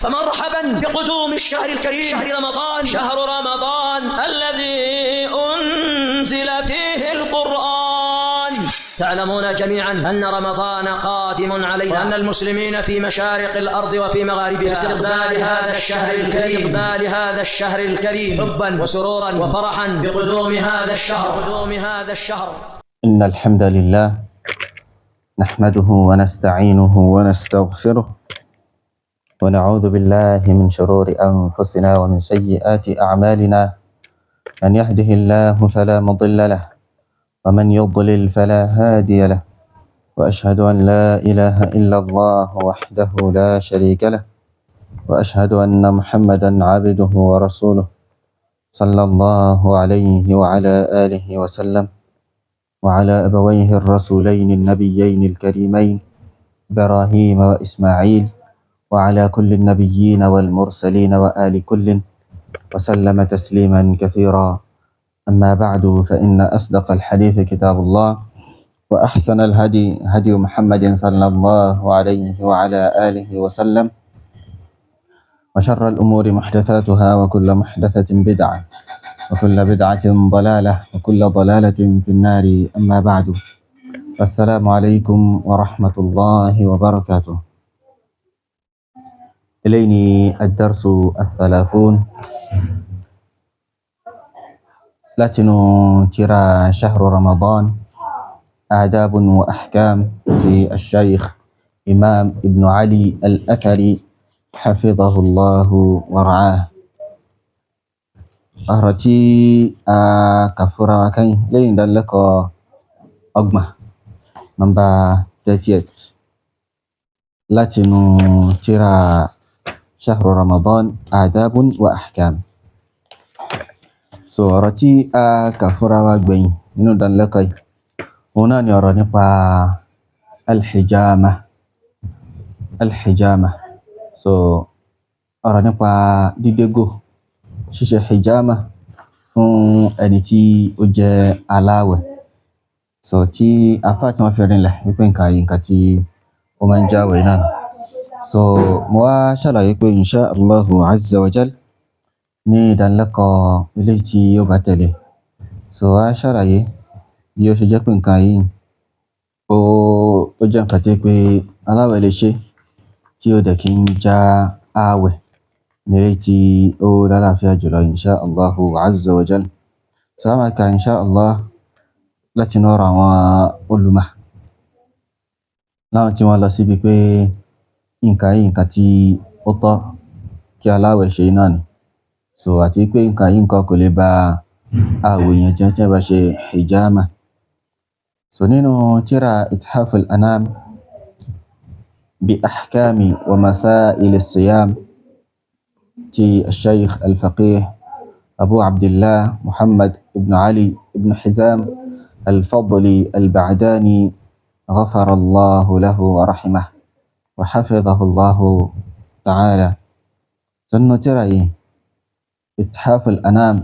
فمرحبا بقدوم الشهر الكريم، شهر رمضان، شهر رمضان الذي أنزل فيه القرآن. تعلمون جميعا أن رمضان قادم علينا، وأن المسلمين في مشارق الأرض وفي مغاربها استقبال هذا الشهر الكريم، استقبال هذا الشهر الكريم حبا وسرورا وفرحا بقدوم هذا الشهر، قدوم هذا الشهر. إن الحمد لله نحمده ونستعينه ونستغفره ونعوذ بالله من شرور أنفسنا ومن سيئات أعمالنا، من يهده الله فلا مضل له ومن يضلل فلا هادي له، وأشهد أن لا إله إلا الله وحده لا شريك له، وأشهد أن محمدا عبده ورسوله صلى الله عليه وعلى آله وسلم وعلى أبويه الرسولين النبيين الكريمين إبراهيم وإسماعيل وعلى كل النبيين والمرسلين وآل كل وسلم تسليما كثيرا. أما بعد، فإن أصدق الحديث كتاب الله، وأحسن الهدي هدي محمد صلى الله عليه وعلى آله وسلم، وشر الأمور محدثاتها، وكل محدثة بدعة، وكل بدعة ضلالة، وكل ضلالة في النار. أما بعد، السلام عليكم ورحمة الله وبركاته. إليني الدرس الثلاثون لاتنو ترى شهر رمضان آداب وأحكام في الشيخ إمام ابن علي الأثري حفظه الله ورعاه. Ọ̀rọ̀ tí a kà fúnra wa kẹ́yìn lẹ́yìn ìdánilẹ́kọ̀ọ́ 30, nọ́mbà 38, látinú tírà Shahru Ramadan Adabun wa Ahkam. So ọ̀rọ̀ tí a kà fúnra wa gbẹ̀yìn nínú ìdánilẹ́kọ̀ọ́ yìí, òun náà ni ọ̀rọ̀ nípa alhijama. Alhijama. So ọ̀rọ̀ nípa dídégò, ṣíṣe hijama fún ẹni tí ó jẹ́ aláwẹ̀. So tí afá tí wọ́n fi rinlẹ̀ wípé nǹkan yìí, nǹkan tí ó máa ń jáwẹ̀ náà. So mo wá ṣàlàyé pé insha Allahu azza wa jal ní ìdánilẹ́kọ̀ọ́ eléyìí tí ó bá tẹ̀lé. So wá ṣàlàyé bí ó ṣe jẹ́ pé nǹkan yìí ó jẹ́ nǹkan tí pé aláwẹ̀ lè ṣe tí ó dẹ̀ kí ń já ààwẹ̀ ní eléyìí tí ó lálàáfíà jùlọ insha Allahu azza wa jal. So a máa ka insha Allah láti inú ọ̀rọ̀ àwọn olùmọ̀ láwọn tí wọ́n lọ síbi pé nǹkan yìí, nǹkan tí ó tọ́ kí aláwẹ̀ ṣe náà ni. So àti pé nǹkan yìí, nǹkan kò lè ba ààwẹ̀ yẹn jẹ́ tí wọ́n bá ṣe hijama. So nínú tírà Ithaf al-Anam bi ahkami wa masail as-siyam ti Sheikh al-Faqih Abu Abdullah Muhammad ibn Ali ibn Hizam al-Fadli al-Ba'dani غفر الله له ورحمه وحفظه الله تعالى. Sínú tírà yìí Ithaf al-Anam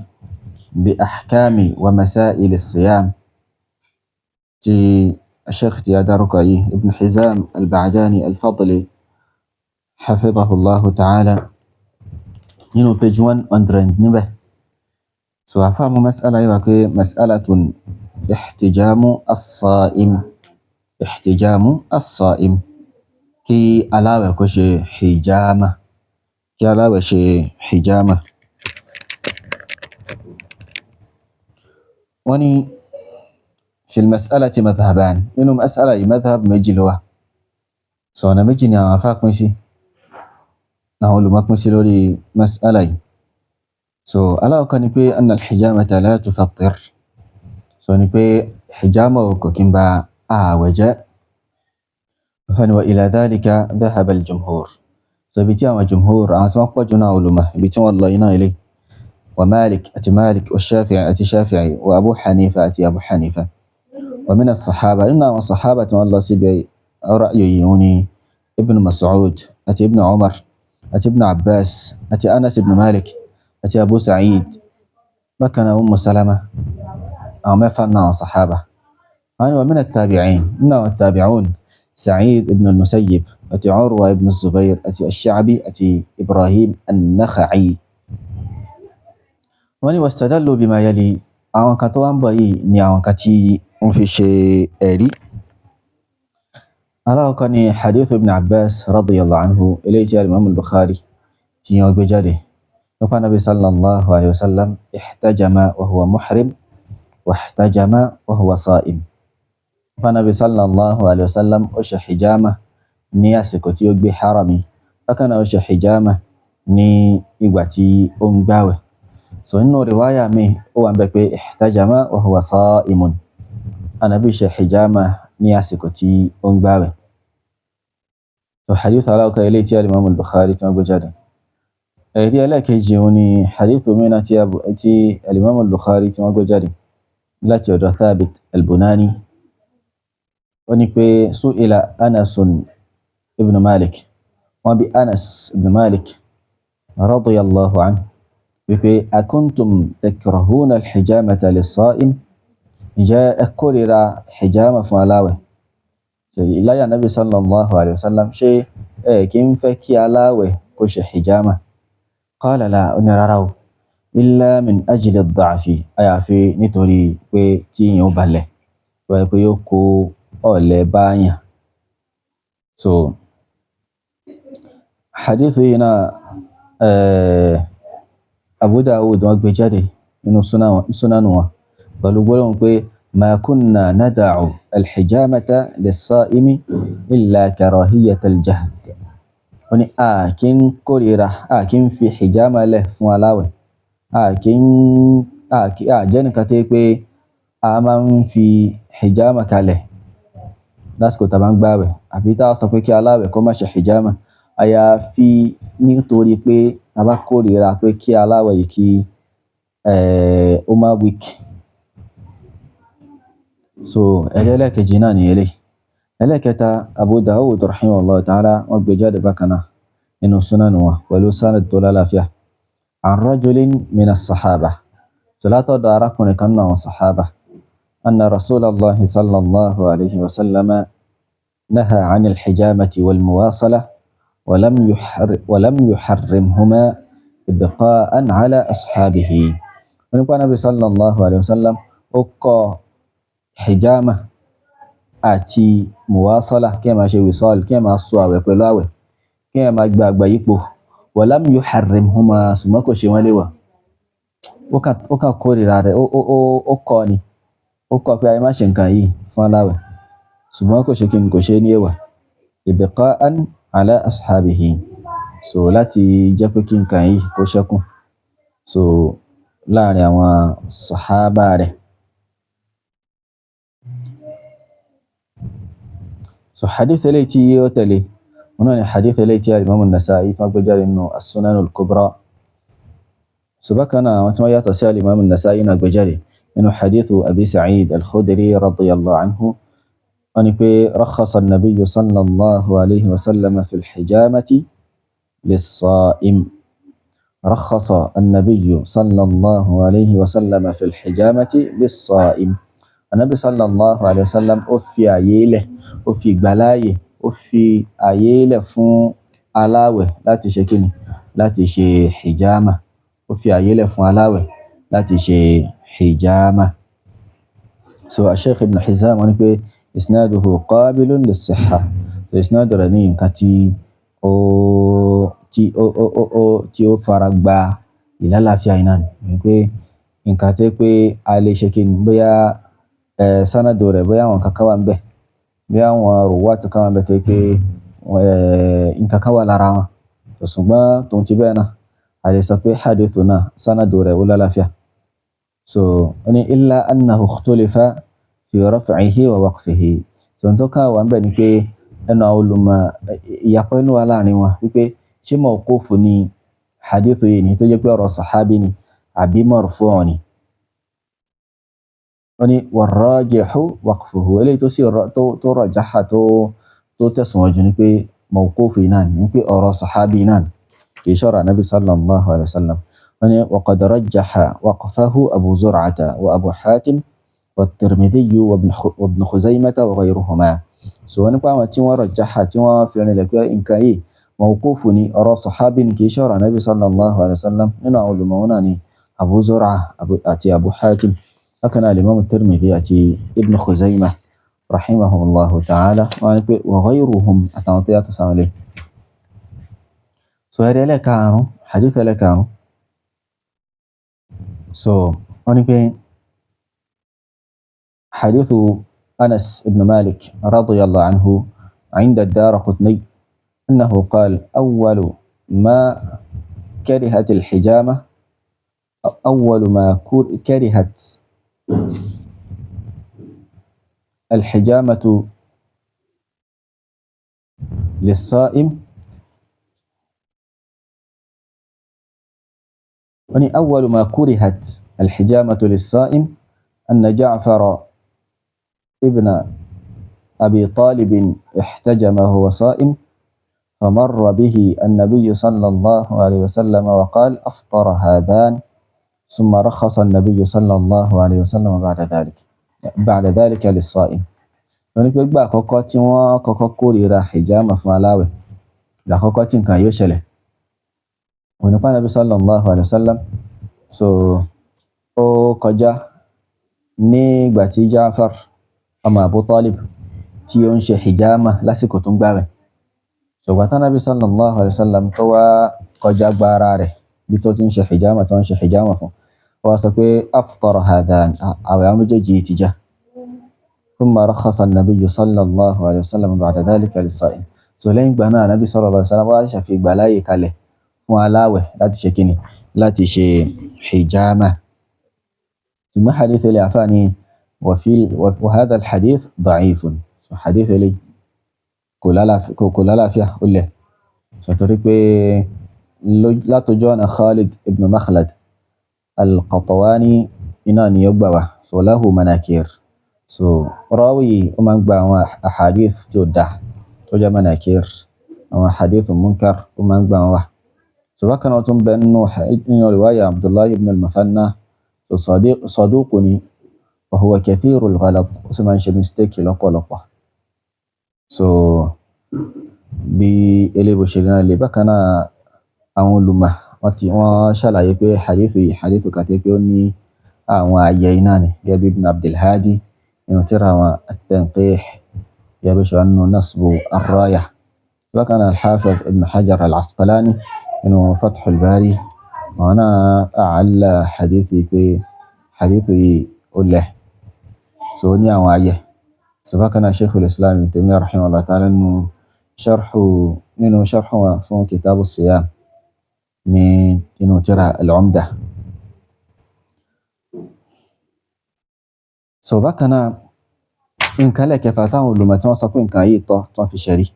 bi ahkami wa masail as-siyam ti Sheikh tí a dárúkọ yìí Ibn Hizam al-Ba'dani al-Fadli حفظه الله تعالى, nínú page 100 níbẹ̀. So àfáà mú mas'ala yìí wá pé mas'alatun ihtijamu as-sa'im, ihtijamu as-sa'im, kí aláwẹ̀ kó ṣe hijama, kí aláwẹ̀ ṣe hijama. Wọ́n ní fil mas'alati madhhaban, nínú mas'ala yìí madhhab méjì ló wà. So ọ̀nà méjì ni àwọn àfáà pín sí, àwọn olùmọ̀ pín sí lórí mas'ala yìí. So alákọ̀ọ́kọ́ ni pé anna al-hijamata la tufattir. So ni pé hijama kò kí ń ba ààwẹ̀ jẹ́. Fani wa ila dhalika dhahaba al-jumhur. So ibi tí àwọn jumhur, àwọn tí wọ́n pọ̀ jù náà olùmọ̀, ibi tí wọ́n lọ iná ilé. Wa Malik àti Malik, wa Shafi'i àti Shafi'i, wa Abu Hanifa àti Abu Hanifa. Wa min as-sahaba, nínú àwọn sahaba tí wọ́n lọ síbi ra'yu yìí ni Ibn Mas'ud àti Ibn Umar àti Ibn Abbas àti Anas ibn Malik àti Abu Sa'id. Bákan náà Ummu Salama, àwọn mẹ́fà náà sahaba. Àwọn wa min at-tabi'in, nínú àwọn tabi'un Sa'id ibn al-Musayyib àti Urwa ibn Zubair àti Ash-Sha'bi àti Ibrahim an-Nakha'i. Wọ́n ní wastadallu bima yali, àwọn kan tó wá ń bọ̀ yìí ni àwọn kan tí wọ́n fi ṣe ẹ̀rí. Alákọ̀ọ́kọ́ ni hadith ibn Abbas radiyallahu anhu, eléyìí tí al-Imam al-Bukhari tí wọ́n gbé jáde nípa Nabi sallallahu alayhi wa sallam ihtajama wa huwa muhrim wa ihtajama wa huwa sa'im. Nípa Nabi sallallahu alayhi wa sallam ó ṣe hijama ní àsìkò tí ó gbé harami, bákan náà ó ṣe hijama ní ìgbà tí ó ń gbàwẹ̀. So nínú riwaya mi ó wà ń bẹ pé ihtajama wa huwa sa'imun, Ànábì ṣe hijama ní àsìkò tí ó ń gbàwẹ̀. So hadith aláwọ̀kọ́ eléyìí tí al-Imam al-Bukhari tí wọ́n gbé jáde. Ẹ̀rí ẹlẹ́ẹ̀kejì òun ni hadith mìíràn tí al-Imam al-Bukhari tí wọ́n gbé jáde láti ọ̀dọ̀ Thabit al-Bunani. Ó ní pé su'ila Anas ibn Malik, wọ́n bi Anas ibn Malik radiyallahu anhu wípé akuntum takrahuna al-hijamata lis-sa'im, ǹjẹ́ ẹ kórìíra hijama fún aláwẹ̀? Láyé Ànábì sallallahu alayhi wa sallam, ṣé ẹ kì í fẹ́ kí aláwẹ̀ kó ṣe hijama? Qala la, ó ní rárá o, illa min ajli ad-da'fi, àyàfi nítorí pé tí èèyàn ó balẹ̀, wáyé pé yóò kó ọ̀lẹ báyàn. So hadith yìí náà Abu Dawud wọ́n gbé jáde nínú súnánù wọn pẹ̀lú gbólóhùn pé ma kunna nada'u al-hijamata lis-sa'imi illa karahiyata al-jahd. Wọ́n ní a kì í kórìíra, a kì í fi hijama lẹ̀ fún aláwẹ̀, a kì í a jẹ́ nìkan tó yẹ pé a máa ń fi hijama kalẹ̀ lásìkò tá a bá ń gbààwẹ̀, àbí tá a sọ pé kí aláwẹ̀ kó má ṣe hijama, àyàfi nítorí pé a bá kórìíra pé kí aláwẹ̀ yìí kí ó má weak. So ẹ̀rí ẹlẹ́ẹ̀kejì náà ni eléyìí. Ẹlẹ́ẹ̀kẹta, Abu Dawud rahimahullah ta'ala wọ́n gbé jáde bákan náà nínú sunan wọn pẹ̀lú sanad tó lálàáfíà. An rajulin min as-sahaba, so látọ̀dọ̀ arákùnrin kan náà àwọn sahaba, anna rasulallahi sallallahu alayhi wa sallama naha an al-hijamati wal muwasala wa lam yuharrimhuma ibqa'an ala ashabihi. Wọ́n ní pé Ànábì sallallahu alayhi wa sallam ó kọ̀ hijama àti muwasala, kí ẹ máa ṣe wisal, kí ẹ máa sọ àwẹ̀ pẹ̀lú àwẹ̀, kí ẹ máa gba àgbà yípo, walam yuharrimhuma, ṣùgbọ́n kò ṣe wọ́n léwọ̀. Ó kàn kórìíra rẹ̀, ó kọ̀ ni, ó kọ̀ pé ayé má ṣe nǹkan yìí fún aláwẹ̀, ṣùgbọ́n kò ṣe kí ni, kò ṣe ní èèwọ̀, ibqa'an ala ashabihi, so láti jẹ́ pé kí nǹkan yìí kó ṣẹ́kù so láàrin àwọn sàhábà rẹ̀. So hadith eléyìí tí ó tẹ̀lé wọn náà ni hadith eléyìí tí Imam an-Nasa'i tí wọ́n gbé jáde nínú as-Sunan al-Kubra. So bákan náà àwọn tí wọ́n yàtọ̀ sí al-Imam an-Nasa'i náà gbé jáde nínú hadithu Abi Sa'id al-Khudri radiyallahu anhu. Wọ́n ní pé rakhasa an-nabiyyu sallallahu alayhi wa sallam fi al-hijamati lis-sa'im. Rakhasa an-nabiyyu sallallahu alayhi wa sallam fi al-hijamati lis-sa'im. Anabi sallallahu alayhi wa sallam ó fi àyè lẹ̀, ó fi ìgbàláàyè, ó fi àyè lẹ̀ fún aláwẹ̀ láti ṣe kíni, láti ṣe hijama. Ó fi àyè lẹ̀ fún aláwẹ̀ láti ṣe hijama. So Sheikh Ibn Hizam wọ́n ní pé isnaduhu qabilun lis-sihha. So isnadu rẹ̀ ní nǹkan tí ó tí ó ó ó ó tí ó fara gba ìlàlàáfíà iná ni pé nǹkan tó pé a lè ṣe kíni, bóyá sanadu rẹ̀, bóyá àwọn kankan wà ń bẹ̀, bóyá àwọn ruwat kan wà ń bẹ̀ tó pé nǹkan kan wà lára wọn, ṣùgbọ́n tòun ti bẹ́ẹ̀ náà a lè sọ pé hadithu náà sanadu rẹ̀ ó lálàáfíà. So ó ní illa annahu ikhtulifa fi raf'ihi wa waqfihi. So ohun tó kàn wà ń bẹ̀ ni pé ẹnu àwọn olùmọ̀ ìyapa inú wa láàrin wọn wípé ṣé mawqufu ni hadithu yìí ni tó jẹ́ pé ọ̀rọ̀ sàhábì ni àbí marfu' ni. Ó ní warrajihu waqfuhu, eléyìí tó sì tó rajaha, tó tẹ̀sùn wọn jù ni pé mawqufu náà ni, pé ọ̀rọ̀ sàhábì náà ni, kì í ṣọ̀rọ̀ Ànábì sallallahu alayhi wa sallam. Ó ní wa qad rajjaha waqfahu Abu Zur'ata wa Abu Hatim wa Tirmidhi wa Ibn Khuzaymah wa ghayruhuma. So wọ́n nípa àwọn tí wọ́n rajjaha, tí wọ́n fi rinlẹ̀ pé nǹkan yìí mawqufu ni, ọ̀rọ̀ sahabi ni, kì í ṣe ọ̀rọ̀ Ànábì sallallahu alayhi wa sallam. Nínú àwọn olùmọ̀ náà ni Abu Zur'a àti Abu Hatim, bákan náà Imam Tirmidhi àti Ibn Khuzaimah rahimahumullahu ta'ala. Wọ́n ní pé wa ghayruhum, àtàwọn tó yàtọ̀ sáwọn lé. So ẹ̀rí ẹlẹ́karùn-ún, hadith ẹlẹ́karùn-ún. So wọ́n ní pé hadithu Anas ibn Malik radiyallahu anhu عند الدارقطني أنه قال أول ما كرهت الحجامة، أول ما كرهت الحجامة للصائم، يعني أول ما كرهت الحجامة للصائم أن جعفر ابن أبي طالب احتجم وهو صائم، فمر به النبي صلى الله عليه وسلم وقال أفطر هذان، ثم رخص النبي صلى الله عليه وسلم بعد ذلك للصائم. Wọ́n ní pé gbà àkọ́kọ́ tí wọ́n kọ́kọ́ kórìíra hijama fún aláwẹ̀, ìgbà àkọ́kọ́ tí nǹkan yóò ṣẹlẹ̀, òun nípa Nabi sallallahu alayhi wa sallam. So ó kọjá nígbà tí Ja'far ọmọ Abu Talib tí ó ń ṣe hijama lásìkò tó ń gbààwẹ̀. Ṣùgbọ́n tí Nabi sallallahu alayhi wa sallam tó wá kọjá gba ara rẹ̀ bí tó ti ń ṣe hijama, tó ń ṣe hijama fún, ó wá sọ pé aftara hadhan, àwẹ̀ àwọn méjèèjì ti já. Thumma rakhasa an-nabiyyu sallallahu alayhi wa sallam ba'da dhalika lis-sa'im. So lẹ́yìn ìgbà náà Nabi sallallahu alayhi wa sallam wá ṣàfi ìgbà láàyè kalẹ̀ fún aláwẹ̀ láti ṣe kíni, láti ṣe hijama. Ṣùgbọ́n hadith ilé àfáàní wa hadha al-hadith da'ifun. So hadith ilé kò lálàáfíà, ó lẹ̀. So torí pé látọjọ́ ọ̀nà Khalid ibn Makhlad al-Qatawani iná ni ó gbà wá. So lahu manakir. So rawi ó máa ń gba àwọn ahadith tí ó dá tó jẹ́ manakir, àwọn ahadith munkar ó máa ń gbà wọ́n wá. So bákan náà tún bẹ nínú riwaya Abdullahi ibn al-Muthanna. So saduqun ni wa huwa kathiru al-ghalat, ó sì máa ń ṣe mistake lọ́pọ̀lọpọ̀. So bí elébo ṣe rí náà lè. Bákan náà àwọn olùmọ̀ wọ́n ṣàlàyé pé hadith yìí hadith kan tí pé ó ní àwọn ààyè iná ni, gẹ́gẹ́ bí Ibn Abdilhadi nínú tírà àwọn at-Tanqih, gẹ́gẹ́ bí ṣe wà nínú Nasbu ar-Raya. Bákan náà al-Hafiz Ibn Hajar al-Asqalani nínú Fathul Bari, àwọn náà àálà hadith yìí pé hadith yìí ó lẹ̀. So ó ní àwọn ààyè. So bákan náà Sheikhul Islam Ibn Taymiyyah rahimahullah ta'ala nínú sharhu wa fún Kitabu Siyam ní inú tírà al-Umdah. So bákan náà nǹkan lẹ́kẹfà táwọn olùmọ̀ tí wọ́n sọ pé nǹkan yìí tọ́ tí wọ́n fi ṣẹ̀rí,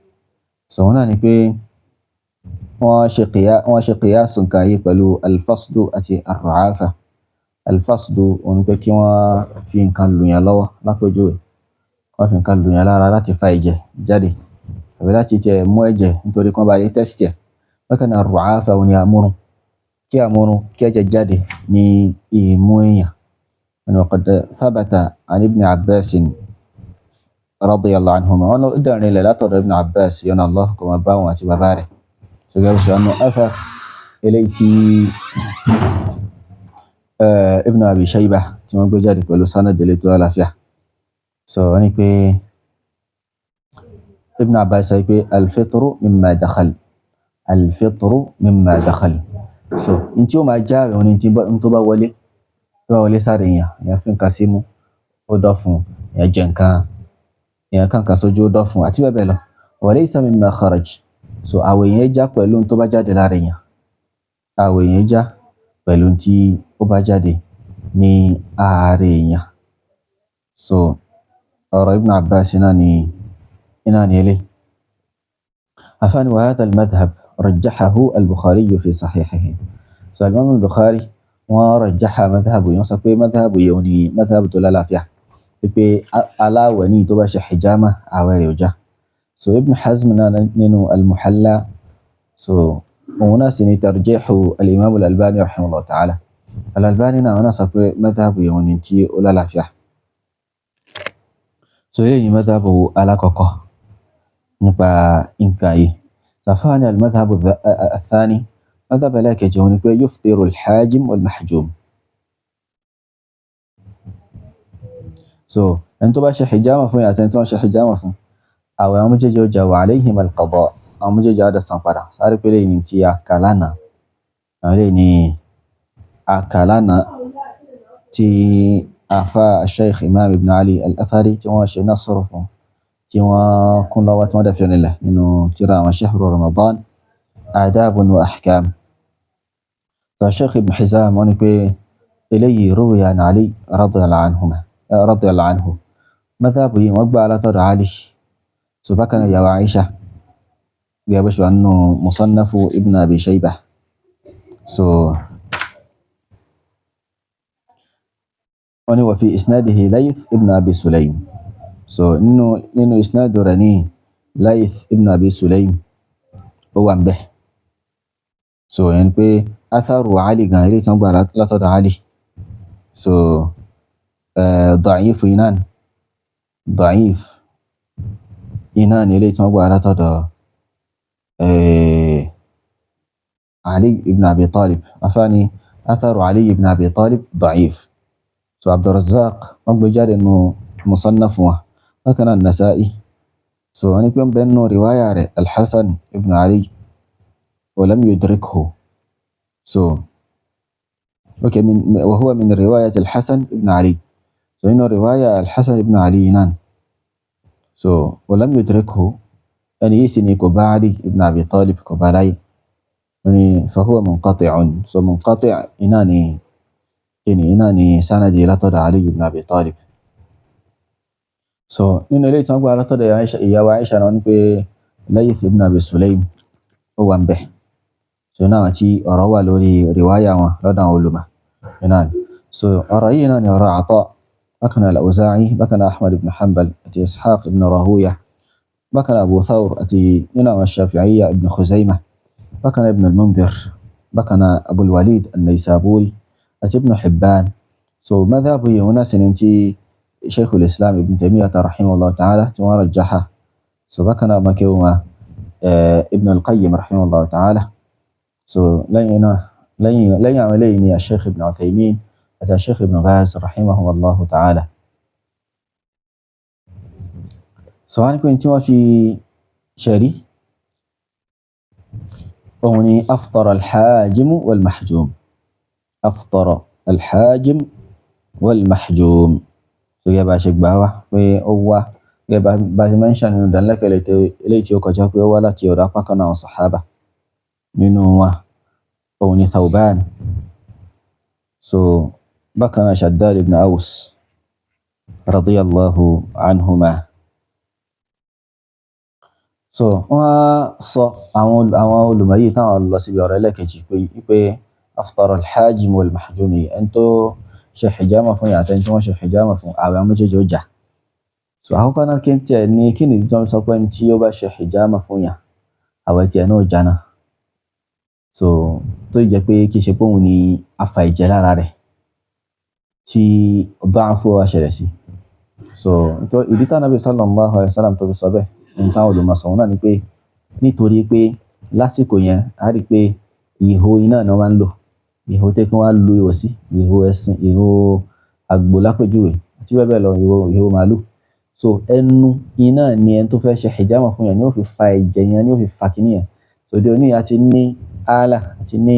so wọn náà ni pé wọ́n ṣe qiyas nǹkan yìí pẹ̀lú al-fasdu àti ar-ru'afa. Al-fasdu òun pé kí wọ́n fi nǹkan lùyàn lọ́wọ́ lápèjúwe, wọ́n fi nǹkan lùyàn lára láti fa ẹ̀jẹ̀ jáde àbí láti tiẹ̀ mú ẹ̀jẹ̀ nítorí kí wọ́n bá lè tẹ́sítì ẹ̀. Bákan náà ar-ru'afa òun ni àmúrun, kí àmúrun kí ẹ̀jẹ̀ jáde ní ìmú èèyàn. وقد ثبت عن ابن عباس رضي الله عنهما، وأنه ادعني لا ترى ابن عباس ينا الله كما باو àti bàbá rẹ̀. So gẹ́gẹ́ bí أنه أثر eléyìí Ibn Abi Shaybah tí wọ́n gbé jáde pẹ̀lú sanad eléyìí tó àlàáfíà. So wọ́n ní pé Ibn Abbas sọ pé al-fitru mimma dakhal, al-fitru mimma dakhal. So n tí ó máa já rẹ̀ òun ni tó bá wọlé, tó bá wọlé sáré èèyàn, èèyàn fi nǹkan símú ó dọ̀fun, èèyàn jẹ nǹkan, èèyàn kàn kan sójú ó dọ̀fun àti bẹ́ẹ̀ bẹ́ẹ̀ lọ. Wa laysa mimma kharaj. So àwẹ̀ yẹn já pẹ̀lú tó bá jáde lára èèyàn, àwẹ̀ yẹn já pẹ̀lú tí ó bá jáde ní ààrẹ èèyàn. So ọ̀rọ̀ Ibn Abbas náà ni iná ni eléyìí. Àfáàní wa hadha al-madhhab rajjahahu al-Bukhari fi sahihihi. So al-Imam al-Bukhari wọ́n rajjaha madhhabu yìí, wọ́n sọ pé madhhabu yìí ni madhhabu tó lálàáfíà, pé aláwẹ̀ ní tó bá ṣe hijama àwẹ̀ rẹ̀ ò já. So Ibn Hazm náà nínú al-Muhalla, so òun náà sì ni tarjihu al-Imam al-Albani rahimahullah ta'ala. Al-Albani náà wọ́n náà sọ pé madhhabu yìí ni tí ó lálàáfíà. So eléyìí madhhabu alákọ̀ọ́kọ́. Nípa nǹkan yìí. Sàfáàní al-madhhab ath-thani, madhhab ẹlẹ́ẹ̀kejì òun ni pé yuftiru al-hajim wal-mahjum. So ẹni tó bá ṣe hijama fún yàtọ̀ ẹni tó ń ṣe hijama fún, àwẹ̀ àwọn méjèèjì ó jà, wa alayhim al-qada, àwọn méjèèjì á dẹ̀ san padà. Sáré pé lẹ́yìn tí a kà lánàá, àwọn eléyìí ni a kà lánàá tí àfa Sheikh Imam Ibn Ali Al-Athari tí wọ́n ṣe nasru fún, tí wọ́n kún lọ́wọ́, tí wọ́n dẹ̀ fi rinlẹ̀ nínú tírà àwọn Shahru Ramadan Adabun wa Ahkam. So Sheikh Ibn Hizam wọ́n ní pé eléyìí ruwiya an Ali radiyallahu anhuma, radiyallahu anhu, madhabu yìí wọ́n gbà látọ̀dọ̀ Ali. So bákan náà ìyàwó Aisha, gẹ́gẹ́ bó ṣe wà nínú Musannafu Ibn Abi Shaybah. So wọ́n ní wa fi isnadihi Layth ibn Abi Sulaym. So nínú isnadu rẹ̀ ní Layth ibn Abi Sulaym ó wà ń bẹ̀. So yẹn pé atharu Ali gan eléyìí tí wọ́n gbà látọ̀dọ̀ Ali. So da'if inan, da'if iná ni eléyìí tí wọ́n gbà látọ̀dọ̀ Ali ibn Abi Talib. Afáàní atharu Ali ibn Abi Talib da'if. So Abdurrazzaq wọ́n gbé jáde nínú musannaf wọn, bákan náà Nasa'i. So wọ́n ní pé ń bẹ nínú riwaya rẹ̀ Al-Hasan ibn Ali wa lam yudrikhu. So okay, min wa huwa min riwayat Al-Hasan ibn Ali. So nínú riwaya Al-Hasan ibn Ali náà, so wa lam yudrikhu, ẹni yìí sì ni kò bá Ali ibn Abi Talib, kò bá láyé. Wọ́n ní fahuwa munqati'un. So munqati' iná ni kíni, iná ni sanadi látọ̀dọ̀ Ali ibn Abi Talib. So nínú ilé tí wọ́n gbà látọ̀dọ̀ ìyàwó Aisha náà, wọ́n ní pé Layth ibn Abi Sulaym ó wà ń bẹ̀. So náà tí ọ̀rọ̀ wà lórí riwaya wọn lọ́dọ̀ àwọn olùmọ̀ iná ni. So ọ̀rọ̀ yìí náà ni ọ̀rọ̀ Ata, bákan náà Al-Awza'i, bákan náà Ahmad ibn Hanbal àti Ishaq ibn Rahuya, bákan náà Abu Thawr àti nínú àwọn Shafi'iyya ibn Khuzaimah, bákan náà Ibn al-Mundhir, bákan náà Abu al-Walid an-Naysaburi àti Ibn Hibban. So madhabu yìí wọn náà sì ní tí Sheikhul Islam Ibn Taymiyyah rahimahullah ta'ala tí wọ́n rajjaha. So bákan náà makéwu wọn Ibn al-Qayyim rahimahullah ta'ala. So lẹ́yìn náà, lẹ́yìn àwọn eléyìí ni Sheikh Ibn Uthaymin àti Sheikh Ibn Baz rahimahullah ta'ala. So wọ́n ní pé tí wọ́n fi ṣẹ̀rí òun ni aftara al-hajim wal-mahjum, aftara al-hajim wal-mahjum. So gẹ́gẹ́ bá ṣe gbà wá pé ó wá, gẹ́gẹ́ bá ṣe mẹ́ńṣà nínú ìdánilẹ́kọ̀ọ́ eléyìí tí ó kọjá pé ó wá láti ọ̀dọ̀ apá kan náà àwọn sàhábà, nínú wa òun ni Thawban. So bákan náà Shaddad ibn Aws radiyallahu anhuma. So wọ́n á sọ àwọn olùmọ̀ yìí táwọn lọ síbi ọ̀rọ̀ ẹlẹ́ẹ̀kejì pé aftara al-hajim wal-mahjum, ẹni tó ṣe hijama fún yàtọ̀ ẹni tí wọ́n ṣe hijama fún, àwẹ̀ àwọn méjèèjì ó jà. So àkọ́kọ́ náà, kí n tiẹ̀ ní kí nìdí tí wọ́n sọ pé ẹni tí ó bá ṣe hijama fún yàn, àwẹ̀ tiẹ̀ náà ó jà náà? So tó jẹ́ pé kì í ṣe pé òun ni afa ìjẹ lára rẹ̀ tí da'fu wa ṣẹlẹ̀ sí. So ìdí tí Ànábì sallallahu alaihi wasallam tó fi sọ bẹ́ẹ̀ ní táwọn olùmọ̀ sọ òun náà ni pé nítorí pé lásìkò yẹn a rí pé ihò iná ni wọ́n máa ń lò, ihò tẹ́ kí wọ́n á lu ihò sí, ihò ẹṣin, ihò àgbò lápèjúwe àti bẹ́ẹ̀ bẹ́ẹ̀ lọ, ihò màálù. So ẹnu iná ni ẹni tó fẹ́ ṣe hijama fún yẹn ni ó fi fa ẹ̀jẹ̀ yẹn, ni ó fi fa kíní yẹn. So òde òní a ti ní àlà, àti ní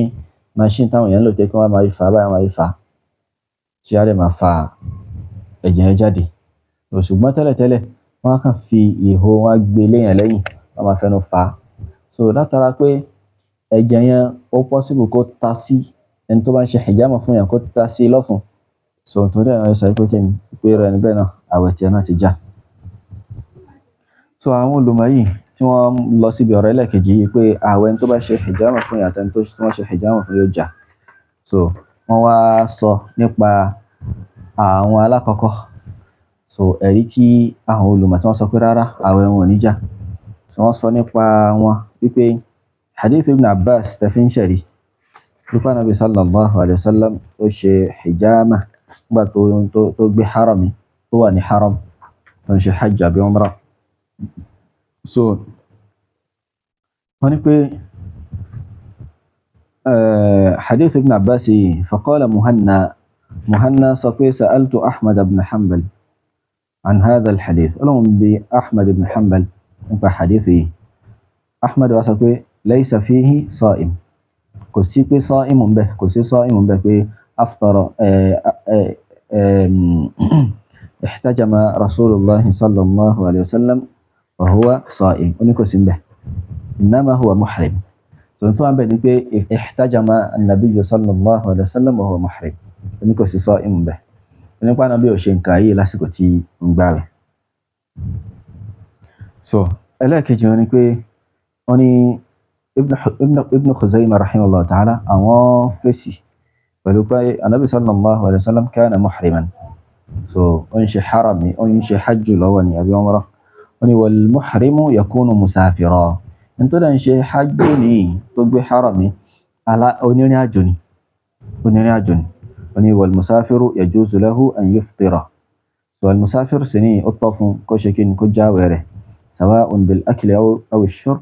machine táwọn èèyàn ń lò tẹ́ kí wọ́n máa fi fà á báyìí, wọ́n máa fi fà á tí á dẹ̀ máa fa ẹ̀jẹ̀ yẹn jáde. Ṣùgbọ́n tẹ́lẹ̀tẹ́lẹ̀ wọ́n á kàn fi ihò, wọ́n á gbé léèyàn lẹ́yìn, wọ́n máa fẹnu fà á. So látara pé ẹ̀jẹ̀ yẹn ó possible kó ta sí ẹni tó bá ń ṣe hijama fún yàn, kó ta sí lọ́fun. So torí ẹ̀ wọ́n sọ pé kí ni pé irú ẹni bẹ́ẹ̀ náà, àwẹ̀ tiẹ̀ náà ti já. So àwọn olùmọ̀ yìí tí wọ́n lọ síbi ọ̀rọ̀ ẹlẹ́ẹ̀kejì yìí pé àwẹ̀ ẹni tó bá ṣe hijama fún yàn àti ẹni tó wọ́n ṣe hijama fún yóò já. So wọ́n wá sọ nípa àwọn alákọ̀ọ́kọ́. So ẹ̀rí tí àwọn olùmọ̀ tí wọ́n sọ pé rárá, àwẹ̀ wọn ò ní já. So wọ́n sọ nípa wọn wípé hadith Ibn Abbas tẹ́ fi ń ṣẹ̀rí wípé Ànábì sallallahu alayhi wa sallam ó ṣe hijama nígbà tó gbé harami, tó wà ní haram, tó ń ṣe hajj àbí umrah. So wọ́n ní pé hadith Ibn Abbas yìí, faqala Muhanna, Muhanna sọ pé sa'altu Ahmad ibn Hanbal an hadha al-hadith. Ọlọ́run bi Ahmad ibn Hanbal nípa hadith yìí. Ahmad wá sọ pé laysa fihi sa'im, kò sí pé sa'im ń bẹ, kò sí sa'im ń bẹ pé aftara ihtajama Rasulullah sallallahu alayhi wa sallam wa huwa sa'im, ó ní kò sí ń bẹ, innama huwa muhrim. So tó wà ń bẹ ni pé ihtajama an-nabiyyu sallallahu alayhi wa sallam wa huwa muhrim, ó ní kò sí sa'im ń bẹ, ó ní pàánà bí ò ṣe nǹkan yìí lásìkò tí ń gbà rẹ̀. So ẹlẹ́ẹ̀kejì wọn ni pé wọ́n ní Ibn Khuzaymah rahimahullah ta'ala àwọn fèsì pẹ̀lú pé anabi sallallahu alayhi wa sallam kana muhriman. So ó ń ṣe harami, ó ń ṣe hajj lọ́wọ́ ni àbí umrah. Ó ní wal muhrimu yakunu musafira, nítorí ń ṣe hajj ní tó gbé harami, onírìn àjò ni, onírìn àjò ni. Ó ní wal musafiru yajuzu lahu an yuftira. So al musafir sì ní ó tọ́ fún kó ṣe kí ni, kó jáwèé rẹ̀, sawa'un bil akli aw ash-shurb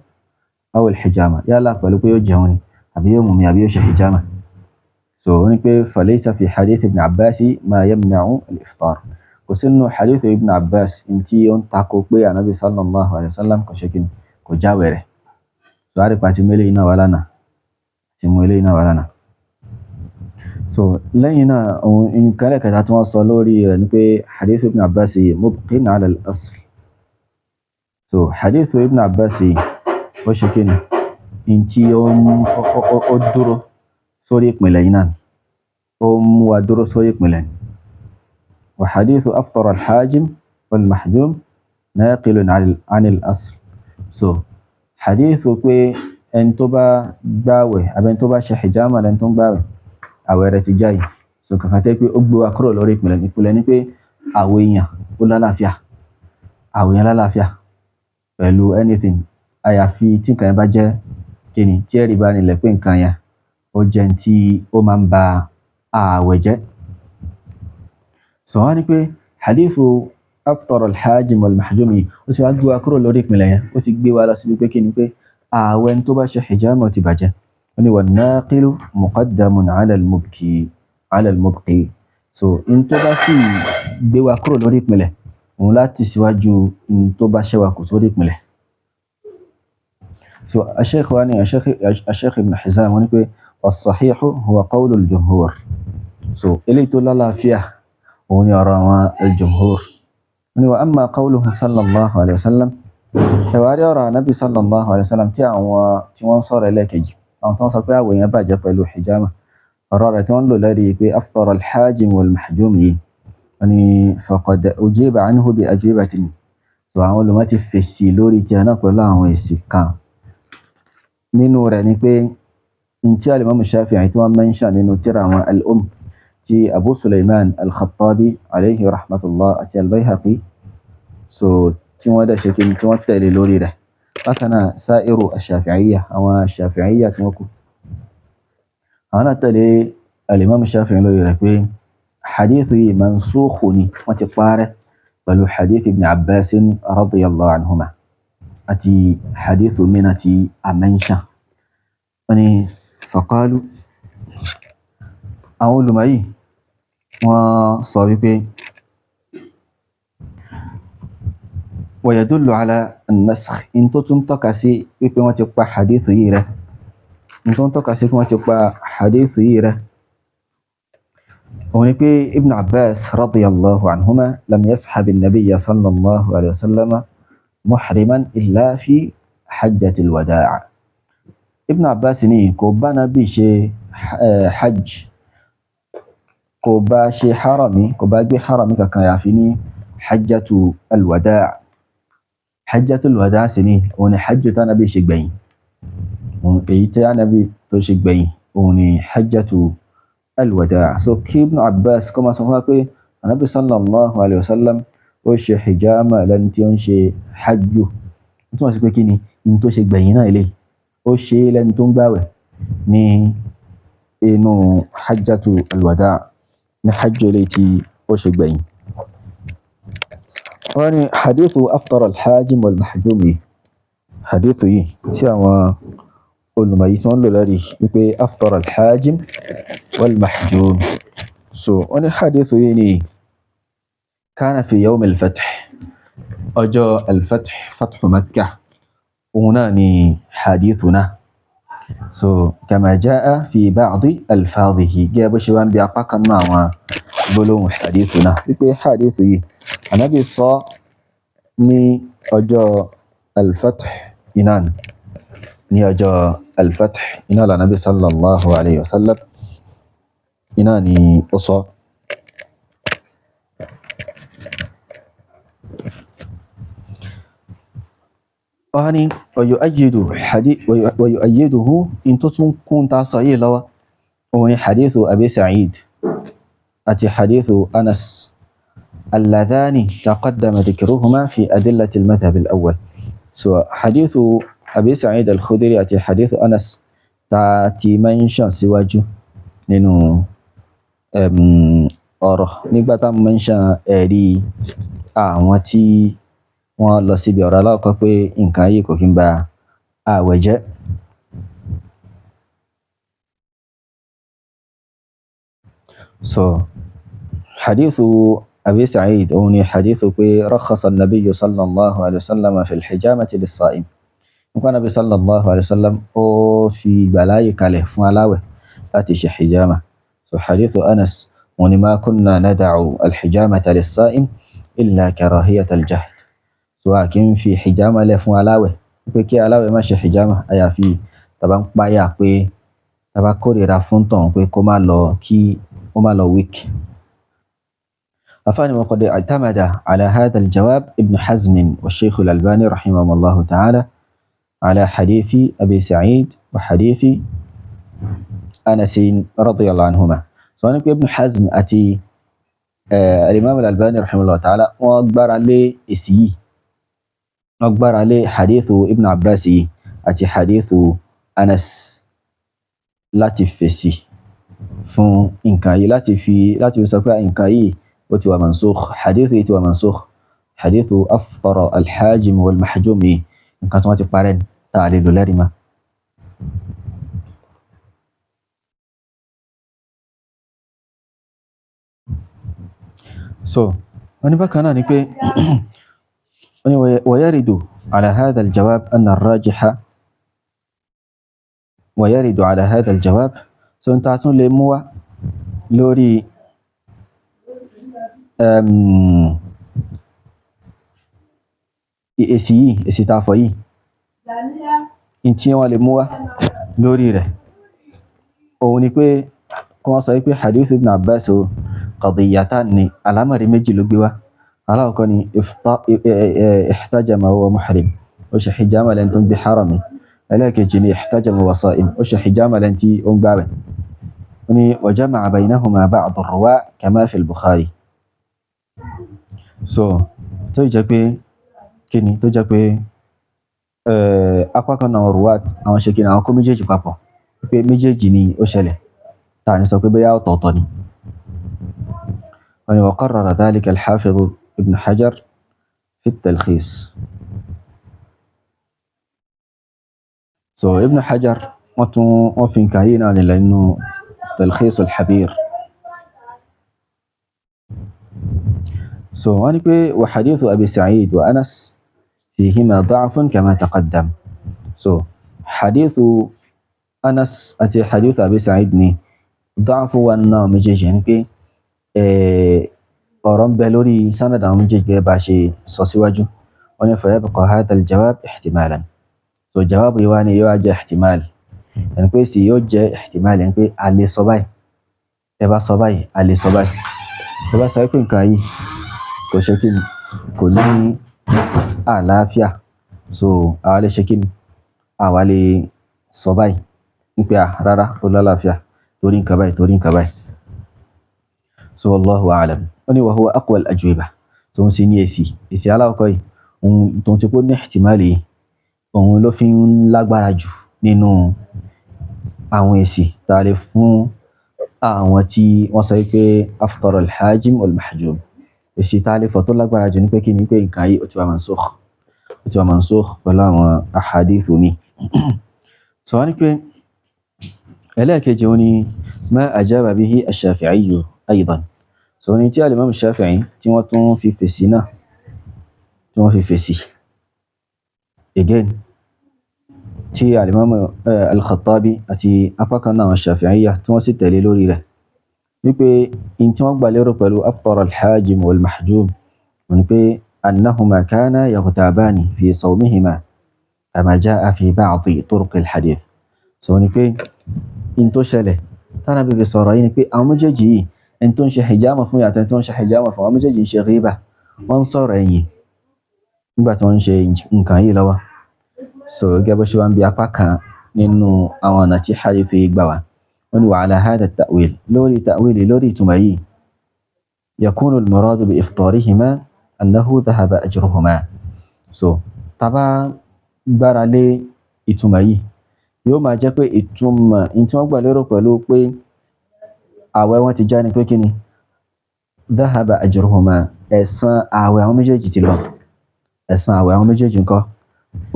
aw al-hijama, yálà pẹ̀lú pé yóò jẹun ni àbí yóò mumi àbí yóò ṣe hijama. So ó ní pé falaysa fi hadith Ibn Abbas ma yamna'u al-iftar, kò sínú hadith Ibn Abbas tí ó ń takò pé anabi sallallahu alayhi wa sallam kò ṣe kí ni, kò jáwèé rẹ̀. So a rí pa ti mú eléyìí náà wá lánàá, ti mú eléyìí náà wá lánàá. So lẹ́yìn náà, òun nǹkan ẹlẹ́kẹta tí wọ́n sọ lórí rẹ̀ ni pé hadith Ibn Abbas mubqin ala al-asl. So hadith Ibn Abbas ó ṣe kí ni, in tí ó dúró sórí ìpìlẹ̀ yìí náà, ó mú wa dúró sórí ìpìlẹ̀. Wa hadithu aftara al-hajim wal-mahjum naqilun an al-asl. So hadithu pé ẹni tó bá gbàwẹ̀ àbí ẹni tó bá ṣe hijama lẹni tó ń gbàwẹ̀, àwẹ̀ rẹ̀ ti jáì. So kàkà tẹ́ pé ó gbé wa kúrò lórí ìpìlẹ̀, ìpìlẹ̀ ni pé àwẹ̀ èèyàn ó lálàáfíà, àwẹ̀ èèyàn lálàáfíà pẹ̀lú anything, àyàfi tí nǹkan yẹn bá jẹ́ kíni, tí ẹ̀rí bá nílẹ̀ pé nǹkan yẹn ó jẹ́ tí ó máa ń ba ààwẹ̀ jẹ́. So wọ́n ní pé hadithu aftara al-hajim wal-mahjum yìí ó ti wá gbé wa kúrò lórí ìpìlẹ̀ yẹn, ó ti gbé wa lọ síbi pé kíni, pé ààwẹ̀ tó bá ṣe hijama ó ti bàjẹ́. Ó ní wan-naqilu muqaddamun ala al-mubki, ala al-mubqi. So in tó bá sì gbé wa kúrò lórí ìpìlẹ̀, òun láti síwájú in tó bá ṣẹ́wà kù sórí ìpìlẹ̀. So ash-shaykh wa ni ash-shaykh Ibn Hizam wọ́n ní pé as-sahihu huwa qawlu al-jumhur. So eléyìí tó lálàáfíà òun ni ọ̀rọ̀ àwọn al-jumhur. Wọ́n ní wa amma qawluhu sallallahu alayhi wa sallam, ẹ̀wárí ọ̀rọ̀ anabi sallallahu alayhi wa sallam tí àwọn tí wọ́n sọ̀rọ̀ ẹlẹ́ẹ̀kejì, àwọn tí wọ́n sọ pé àwẹ̀ yẹn bàjẹ́ pẹ̀lú hijama, ọ̀rọ̀ rẹ̀ tí wọ́n lò lẹ́rìí pé aftara al-hajim wal-mahjum yìí, wọ́n ní faqad ujiba anhu bi ajibatin. So àwọn olùmọ̀ ti fèsì lórí tiẹ̀ náà pẹ̀lú àwọn èsì kan. Nínú rẹ̀ ni pé ntí alimami Shafi'i tí wọ́n mẹ́ńṣà nínú tírà àwọn al-Umm tí Abu Sulaiman al-Khattabi alayhi rahmatullah àti al-Bayhaqi, so tí wọ́n dẹ̀ ṣe kí ni, tí wọ́n tẹ̀lé lórí rẹ̀. Bákan náà sa'iru ash-Shafi'iyya, àwọn Shafi'iyya tí wọ́n kú, àwọn náà tẹ̀lé alimami Shafi'i lórí rẹ̀ pé hadith yìí mansukhu ni, wọ́n ti parẹ́ pẹ̀lú hadith Ibn Abbas radiyallahu anhuma àti hadith mìíràn tí a mẹ́ńṣà. Wọ́n ní faqalu, àwọn olùmọ̀ yìí wọ́n sọ wípé wa yadullu ala an-nasakh, in tó tún tọ́ka sí wípé wọ́n ti pa hadith yìí rẹ́, in tó ń tọ́ka sí pé wọ́n ti pa hadith yìí rẹ́, òun ni pé Ibn Abbas radiyallahu anhuma lam yashab an-nabiyya sallallahu alayhi wa sallam muhriman illa fi hajjatil wadaa. Ibn Abbas ní kò bá nábì ṣe hajj, kò bá ṣe harami, kò bá gbé harami kankan àyàfi ní hajjatu alwadaa. Hajjatu alwadaa sì ní òun ni hajj tí Ànábì ṣe gbẹ̀yìn, èyí tí Ànábì tó ṣe gbẹ̀yìn òun ni hajjatu alwadaa. So kí Ibn Abbas kó máa sọ fún wa pé Ànábì sallallahu alayhi wa sallam ó ṣe hijama lẹ́ni tí ó ń ṣe hajju, ó túmọ̀ sí pé kí ni ní tó ṣe gbẹ̀yìn náà eléyìí, ó ṣe é lẹ́ni tó ń gbàwẹ̀ ní inú hajjatu alwada ní hajj eléyìí tí ó ṣe gbẹ̀yìn. Wọ́n ní hadithu aftara alhajim walmahjum yìí, Hadithu yìí tí àwọn olùmọ̀ yìí tí wọ́n lò lẹ́rìí wípé aftara al-hajim wal-mahjum. So wọ́n ní hadithu yìí ni kana fi yawm al-fath, ọjọ́ al-fath, fathu Makkah, òun náà ni hadithu náà. So kama jaa fi ba'di alfadhihi, gẹ́gẹ́ bó ṣe wá ń bí apá kan náà àwọn gbólóhùn hadithu náà wípé hadithu yìí Ànábì sọ ní ọjọ́ al-fath iná ní ọjọ́ al-fath iná l'Ànábì sallallahu alayhi wa sallam iná ni ó sọ. Wọ́n ní ويؤيده in tó tún kún ta sọ yìí lọ́wọ́ òun ni hadithu Abi Sa'id àti hadithu Anas alladhani taqaddama dhikruhuma fi adillati al-madhhab al-awwal. So hadithu Abi Sa'id al-Khudri àti hadithu Anas ta ti mention síwájú nínú ọ̀rọ̀ nígbà tá mention ẹ̀rí àwọn tí wọ́n lọ síbi ọ̀rọ̀ aláwọ̀kọ́ pé nǹkan yìí kò kí ń ba ààwẹ̀ jẹ́. So hadithu Abi Sa'id òun ni hadithu pé rakhasa an-nabiyyu sallallahu alayhi wa sallam fi al-hijamati lis-sa'im. Nípa Nabi sallallahu alayhi wa sallam ó fi ìgbàláyè kalẹ̀ fún aláwẹ̀ láti ṣe hijama. So hadithu Anas òun ni ma kunna nada'u al-hijamata lis-sa'im illa karahiyata al-jahd. So a kì í fi hijama lẹ̀ fún aláwẹ̀ pé kí aláwẹ̀ má ṣe hijama, àyàfi tàbá ń páyà pé tàbá kórìíra fún tọ̀hún pé kó má lọ kí ó má lọ weak. Afáàní wa qad i'tamada ala hadha al-jawab Ibn Hazm wa Shaykh al-Albani rahimahumullahu ta'ala ala hadithi Abi Sa'id wa hadithi Anas radiyallahu anhuma. So wọ́n ní pé Ibn Hazm àti al-Imam al-Albani rahimahullahu ta'ala wọ́n gbára lé èsì yìí, wọ́n gbára lé hadithu Ibn Abbas yìí àti hadithu Anas láti fèsì fún nǹkan yìí, láti fi sọ pé nǹkan yìí ó ti wà mansukh, hadithu yìí ti wà mansukh, hadithu aftara al-hajim wal-mahjum yìí nǹkan tí wọ́n ti parẹ́ ni tá a lè lò lẹ́rìí mọ́. So wọ́n ní bákan náà ni pé ويرد على هذا الجواب أن الراجح ويرد على هذا الجواب so n ta tún lè mú wá lórí èsì yìí, èsì tá a fọ̀ yìí, n tí wọ́n lè mú wá lórí rẹ̀ òun ni pé kí wọ́n sọ pé hadith Ibn Abbas o qadiyatan ni alámọ̀rí méjì ló gbé wá. Alákọ̀ọ́kọ́ ni ihtajama huwa muhrim, ó ṣe hijama lẹ́ni tó ń gbé harami. Ẹlẹ́ẹ̀kejì ni ihtajama huwa sa'im, ó ṣe hijama lẹ́ni tí ó ń gbààwẹ̀. Ó ní wa jama'a baynahuma ba'd ar-ruwa' kama fi al-Bukhari. So tó jẹ́ pé kíni tó jẹ́ pé apá kan náà ruwat àwọn ṣe kíni àwọn kó méjèèjì papọ̀ pé méjèèjì ni ó ṣẹlẹ̀, tá à ní sọ pé bóyá ọ̀tọ̀ọ̀tọ̀ ni. Wọ́n ní wa qarrara dhalika al-Hafiz Ibn Hajar fi at-Talkhis. So Ibn Hajar wọ́n tún wọ́n fi nǹkan yìí náà nílẹ̀ nínú Talkhis al-Habir. So wọ́n ní pé wa hadithu Abi Sa'id wa Anas fihima da'fun kama taqaddam. So hadithu Anas àti hadithu Abi Sa'id ni da'fu wa náà méjèèjì ni pé ọ̀rọ̀ ń bẹ lórí sanad àwọn méjèèjì gẹ́gẹ́ bá a ṣe sọ síwájú. Wọ́n ní fayabqa hadha al-jawab ihtimalan. So jawabu yìí wá ní yóò jẹ́ ihtimal, ẹni pé sì yóò jẹ́ ihtimal, ẹni pé a lè sọ báyìí, ẹ bá sọ báyìí, a lè sọ báyìí, ẹ bá sọ pé nǹkan yìí kò ṣe kí ni kò ní àlàáfíà, so àwa lè ṣe kí ni àwa lè sọ báyìí wípé à rárá ó lálàáfíà torí nǹkan báyìí, torí nǹkan báyìí. So wallahu a'lam. Ó ní wa huwa aqwa al-ajwiba, tó ń sin ní èsì èsì aláwọ̀kọ́ yìí òun tó ń ti kó ní ihtimali yìí òun ló fi ń lágbára jù nínú àwọn èsì tá a lè fún àwọn tí wọ́n sọ pé aftara al-hajim wal-mahjum. Èsì tá a lè fọ̀ tó lágbára jù ní pé kí ni pé nǹkan yìí ó ti wà mansukh. Ó ti wà mansukh pẹ̀lú àwọn ahadith mi. So wọ́n ní pé ẹlẹ́ẹ̀kejì òun ni ma ajaba bihi ash-Shafi'iyyu aydan. So ní tí al-Imam Shafi'i tí wọ́n tún fi fèsì náà, tí wọ́n fi fèsì again, tí al-Imam al-Khattabi àti apá kan náà àwọn Shafi'iyya tí wọ́n sì tẹ̀lé lórí rẹ̀, wípé in tí wọ́n gbà lérò pẹ̀lú aftara al-hajim wal-mahjum wọ́n ní pé annahuma kana yaghtabani fi sawmihima kama jaa fi ba'di turuq al-hadith. So wọ́n ní pé in tó ṣẹlẹ̀ tánà bíbi sọ̀rọ̀ yìí ni pé àwọn méjèèjì yìí, ẹni tó ń ṣe hijama fún yàtọ̀ ẹni tó ń ṣe hijama fún, àwọn méjèèjì ń ṣe ghiba, wọ́n ń sọ̀rọ̀ ẹ̀yìn nígbà tí wọ́n ń ṣe nǹkan yìí lọ́wọ́. So gẹ́gẹ́ bó ṣe wá ń bi apá kan nínú àwọn ọ̀nà tí hadith yìí gbà wá, wọ́n ní wa ala hadha at-ta'wil, lórí ta'wil, lórí ìtumọ̀ yìí, yakunu al-muradu bi iftarihima annahu dhahaba ajruhuma. So tá bá gbára lé ìtumọ̀ yìí, yóò máa jẹ́ pé ìtumọ̀ in tí wọ́n gbà lérò pẹ̀lú pé àwẹ̀ wọn ti já ni pé kí ni dhahaba ajruhuma, ẹ̀san àwẹ̀ àwọn méjèèjì ti lọ, ẹ̀san àwẹ̀ àwọn méjèèjì ńkọ́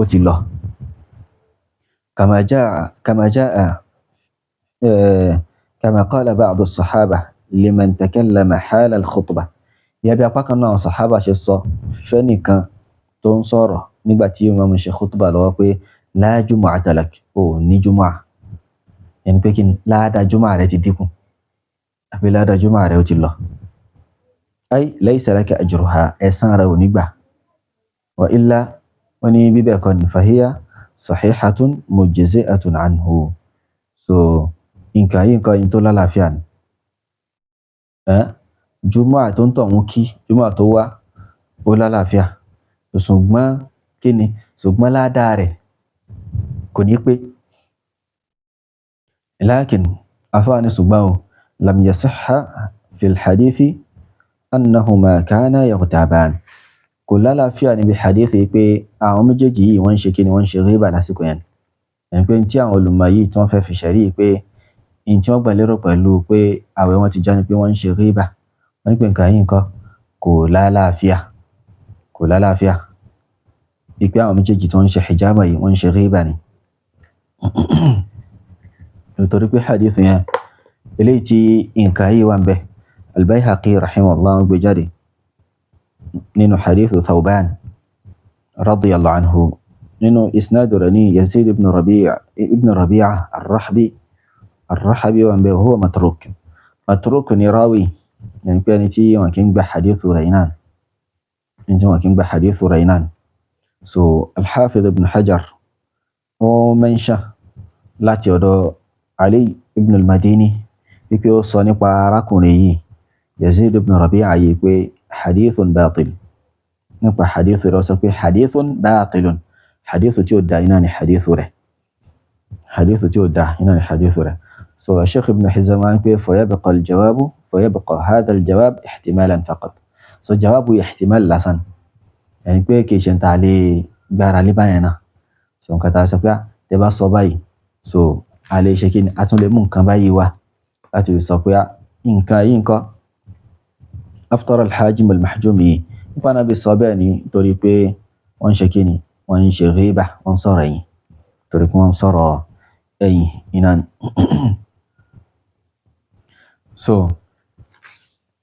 ó ti lọ. Kama jaa kama qala ba'du as-sahaba liman takallama hala al-khutbah. Ìyẹn bí apá kan náà àwọn sàhábà ṣe sọ fẹ́nìkan tó ń sọ̀rọ̀ nígbà tí imam ń ṣe khutbah lọ́wọ́ pé la jumu'ata lak, ò ní jumu'ah, ẹni pé kí ni láàdá jumu'ah rẹ ti dínkù àbí láàdá jumu'ah rẹ ó ti lọ. Ay laysa laka ajruha, ẹ̀san rẹ ò ní gbà. Wa illa, wọ́n ní bíbẹ̀ kọ́ ni fahiya sahihatun mujzi'atun anhu. So nǹkan yìí, nǹkan yìí tó lálàáfíà ni. Jumu'ah tó ń tọ̀ ń kí, jumu'ah tó wá ó lálàáfíà, ṣùgbọ́n kí ni, ṣùgbọ́n ládàá rẹ̀ kò ní pé. Lakin afáàní ṣùgbọ́n o lam yasihha fil hadithi annahuma kana yaghtaban, kò lálàáfíà níbi hadithi pé àwọn méjèèjì yìí wọ́n ń ṣe kí ni, wọ́n ń ṣe ghiba lásìkò yẹn. Ẹni pé tí àwọn olùmọ̀ yìí tí wọ́n fẹ́ fi ṣẹ̀rí pé in tí wọ́n gbà lérò pẹ̀lú pé àwẹ̀ wọn ti já ni pé wọ́n ń ṣe ghiba, wọ́n ní pé nǹkan yìí nǹkan kò lálàáfíà, kò lálàáfíà ìpé àwọn méjèèjì tí wọ́n ń ṣe hijama yìí wọ́n ń ṣe ghiba ni. Nítorí pé hadith yẹn eléyìí tí nǹkan yìí wà ń bẹ, Al-Bayhaqi rahimahullah gbé jáde nínú hadith Thawban radiyallahu anhu, nínú isnad rẹ̀ ní Yazid ibn Rabi'a ar-Rahbi wà ń bẹ, huwa matruk, matruk ni rawi, yẹn pé ẹni tí wọn kì í gba hadith rẹ̀ iná, ẹni tí wọn kì í gba hadith rẹ̀ iná. So Al-Hafiz ibn Hajar ó mẹ́ńṣà láti ọ̀dọ̀ Ali ibn al-Madini wípé ó sọ nípa arákùnrin yìí Yazid ibn Rabi'a yìí pé hadithun batil, nípa hadith rẹ̀ ó sọ pé hadithun batilun, hadith tí ó da iná ni hadith rẹ̀, hadith tí ó da iná ni hadith rẹ̀. So Sheikh ibn Hizam wá ń pé fayabqa al-jawabu, fayabqa hadha al-jawab ihtimalan faqat. So jawabu ihtimal lásán, ẹni pé kì í ṣe ń ta lè gbára lé báyẹn náà. So nǹkan tá a sọ pé tẹ bá sọ báyìí, so a lè ṣe kí ni, a tún lè mú nǹkan báyìí wá láti sọ pé nǹkan yìí nǹkan aftara al-hajim al-mahjum yìí nípa náà bí sọ bẹ́ẹ̀ ni torí pé wọ́n ń ṣe kí ni, wọ́n ń ṣe ghiba, wọ́n ń sọ̀rọ̀ ẹ̀yìn, torí pé wọ́n ń sọ̀rọ̀ ẹ̀yìn iná ni. So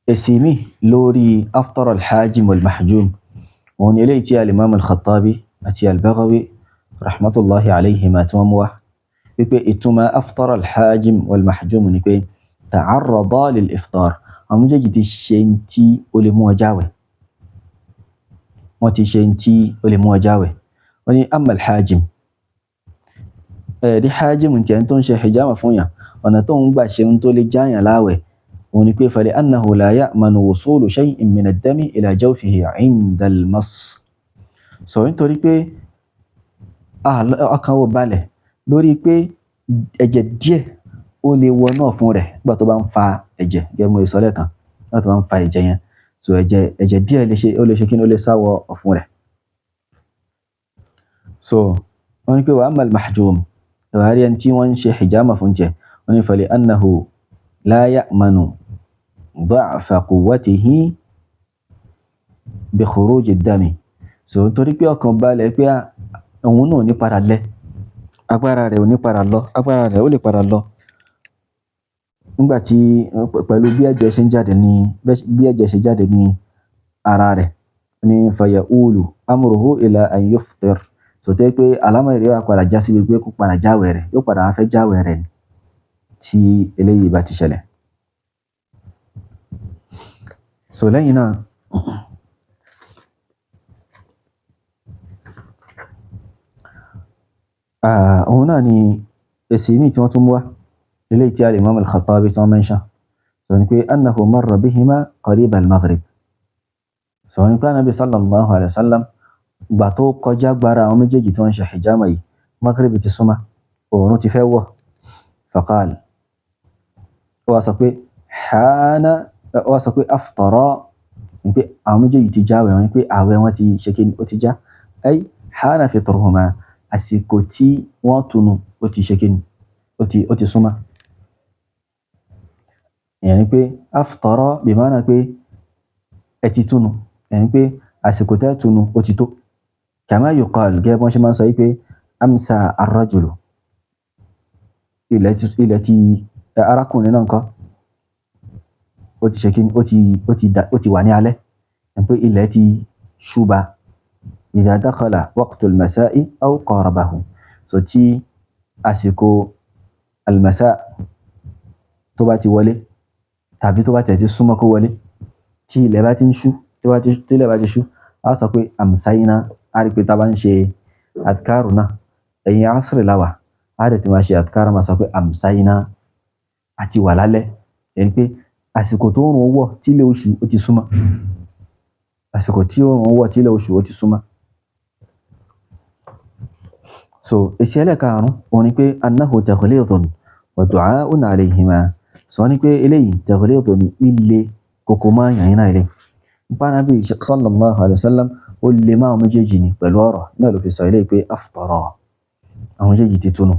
èsì mi lórí aftara al-hajim al-mahjum òun ni eléyìí tí al-imam al-Khattabi àti al-Baghawi rahmatullahi alayhima tí wọ́n mú wá wípé ìtumọ̀ aftara al-hajim wal-mahjum ni pé ta'arrada lil-iftar, àwọn méjèèjì ti ṣe ń tí ó lè mú ọ jáwẹ̀, wọ́n ti ṣe ń tí ó lè mú ọ jáwẹ̀. Wọ́n ní amma al-hajim, ẹ̀rí hajim tiẹ̀ tó ń ṣe hijama fún yàn, ọ̀nà tó ń gbà ṣe ń tó lè jáyàn láwẹ̀ òun ni pé fali-annahu la ya'manu wusulu shay'in min ad-dami ila jawfihi 'inda al-mass. Sọ nítorí pé ọkàn ò balẹ̀ lórí pé ẹ̀jẹ̀ díẹ̀ ó lè wọnú ọ̀fun rẹ̀ nígbà tó bá ń fa ẹ̀jẹ̀, gẹ́gẹ́ bí mo ṣe sọ lẹ́ẹ̀kan, nígbà tó bá ń fa ẹ̀jẹ̀ yẹn, so ẹ̀jẹ̀ díẹ̀ lè ṣe, ó lè ṣe kí ni, ó lè sá wọ ọ̀fun rẹ̀. So wọ́n ní pé wa amma al-mahjum, ìwà rí ẹni tí wọ́n ń ṣe hijama fún jẹ, wọ́n ní fali annahu la ya'manu da'fa quwwatihi bi khuruji ad-dami. So nítorí pé ọkàn balẹ̀ pé òun náà ò ní padà lẹ, agbára rẹ̀ ò ní padà lọ, agbára rẹ̀ ó lè padà lọ nígbà tí pẹ̀lú bí ẹ̀jẹ̀ ṣe ń jáde ní, bí ẹ̀jẹ̀ ṣe jáde ní ara rẹ̀ ní faya'ulu amruhu ila an yuftir. So tó jẹ́ pé àlámọ̀rí rẹ̀ wá padà já síbi pé kó padà jáwẹ̀ rẹ̀, yóò padà wá fẹ́ jáwẹ̀ rẹ̀ tí eléyìí bá ti ṣẹlẹ̀. So lẹ́yìn náà, òun náà ni èsì míì tí wọ́n tún mú wá, eléyìí tí al-Imam al-Khattabi tí wọ́n mention. So ni pé annahu marra bihima qarib al-maghrib. So ni pé Ànábì sallallahu alayhi wa sallam gbà tó kọjá gbára àwọn méjèèjì tí wọ́n ń ṣe hijama yìí, maghrib ti súnmọ́, oòrùn ti fẹ́ wọ̀. Faqal, ó wá sọ pé hana, ó wá sọ pé aftara, ní pé àwọn méjèèjì ti jáwẹ̀ wọn, ní pé àwẹ̀ wọn ti ṣe kí ni, ó ti já. Ay hana fitruhuma, àsìkò tí wọ́n tunu ó ti ṣe kí ni, ó ti súnmọ́. Ìyẹn ni pé aftara bí ma'na pé ẹ ti túnu, ìyẹn ni pé àsìkò tẹ́ túnu ó ti tó. Kama yuqal, gẹ́gẹ́ bí wọ́n ṣe máa ń sọ wípé amsa ar-rajulu, ilẹ̀ ti arákùnrin náà ńkọ́, ó ti ṣe kí ni, ó ti wà ní alẹ́, ìyẹn pé ilẹ̀ ti ṣúba. Idha dakhala waqtul masa'i aw qarabahu. So tí àsìkò al-masa tó bá ti wọlé tàbí tó bá tẹ̀ ti súnmọ́ kó wọlé, tí ilẹ̀ bá ti ń ṣú, tí ilẹ̀ bá ti ṣú, a sọ pé amsayna. A rí pé tá a bá ń ṣe adhkaru náà, ẹ̀yìn asri la wà, a dẹ̀ ti máa ṣe adhkaru, máa sọ pé amsayna, àti wà lálẹ́. Ìyẹn ni pé àsìkò tó òòrùn wọ̀ tí ilẹ̀ oṣù ó ti súnmọ́, àsìkò tí òòrùn wọ̀ tí ilẹ̀ oṣù ó ti súnmọ́. So èsì ẹlẹ́karùn-ún òun ni pé annahu taghlidun wa du'a'un alayhima. So wọ́n ní pé eléyìí taghlidun ni, líle koko máa yàn yín náà eléyìí. Nípa Ànábì sallallahu alayhi wa sallam ó lè máa àwọn méjèèjì ni pẹ̀lú ọ̀rọ̀ náà ló fi sọ eléyìí pé aftara, àwọn méjèèjì ti túnu.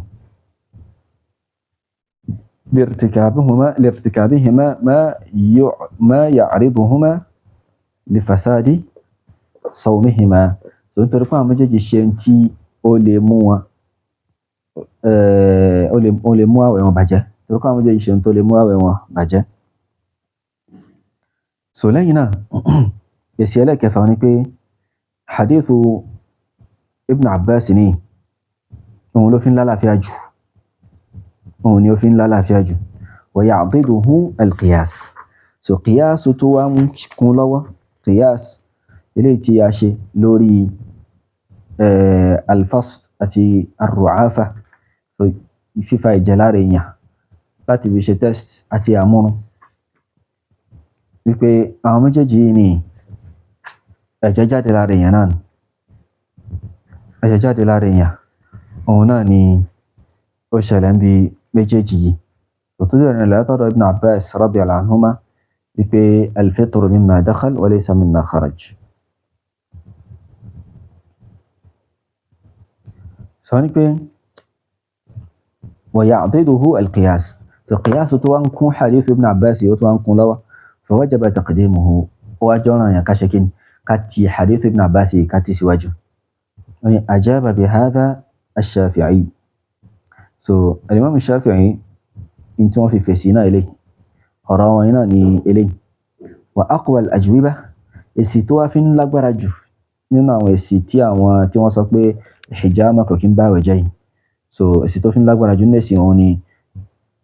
Lirtikabihima ma ya'riduhuma li fasadi sawmihima. So nítorí pé àwọn méjèèjì ṣe ohun tí ó lè mú wọn, ó lè mú àwẹ̀ wọn bàjẹ́. Torí pé àwọn méjèèjì ṣe ohun tó lè mú àwẹ̀ wọn bàjẹ́. So lẹ́yìn náà, èsì ẹlẹ́kẹfà ni pé hadithu Ibn Abbas ni òun ló fi ń lálàáfíà jù, òun ni ó fi ń lálàáfíà jù. Wa ya'diduhu al-qiyas. So qiyas tó wá ń kún lọ́wọ́, qiyas eléyìí tí a ṣe lórí al-fasl àti ar-ru'afa, so fífa ẹ̀jẹ̀ lára èèyàn láti fi ṣe test àti àmúrun, wípé àwọn méjèèjì yìí ni ẹ̀jẹ̀ jáde lára èèyàn náà ni, ẹ̀jẹ̀ jáde lára èèyàn òun náà ni ó ṣẹlẹ̀ níbi méjèèjì yìí. Òtún ìrìn látọ̀dọ̀ Ibn Abbas radiyallahu anhuma wípé al-fitru mimma dakhal wa laysa mimma kharaj. Sọ ní pé wa ya'diduhu al-qiyas. Tó qiyas tó wá ń kún hadith Ibn Abbas yìí ó tó wá ń kún lọ́wọ́. Fawajaba taqdimuhu, ó wá jọ́ràn yàn ká ṣe kí ni, ká ti hadith Ibn Abbas yìí ká ti síwájú. Wọ́n ní ajaba bi hadha ash-Shafi'i. So al-Imam ash-Shafi'i ní tí wọ́n fi fèsì náà eléyìí, ọ̀rọ̀ wọn náà ni eléyìí. Wa aqwa al-ajwiba, èsì tó wá fi ń lágbára jù nínú àwọn èsì tí àwọn tí wọ́n sọ pé hijama kò kí ń bá àwẹ̀ jẹ́ yìí. So èsì tó fi ń lágbára jù nínú èsì òun ni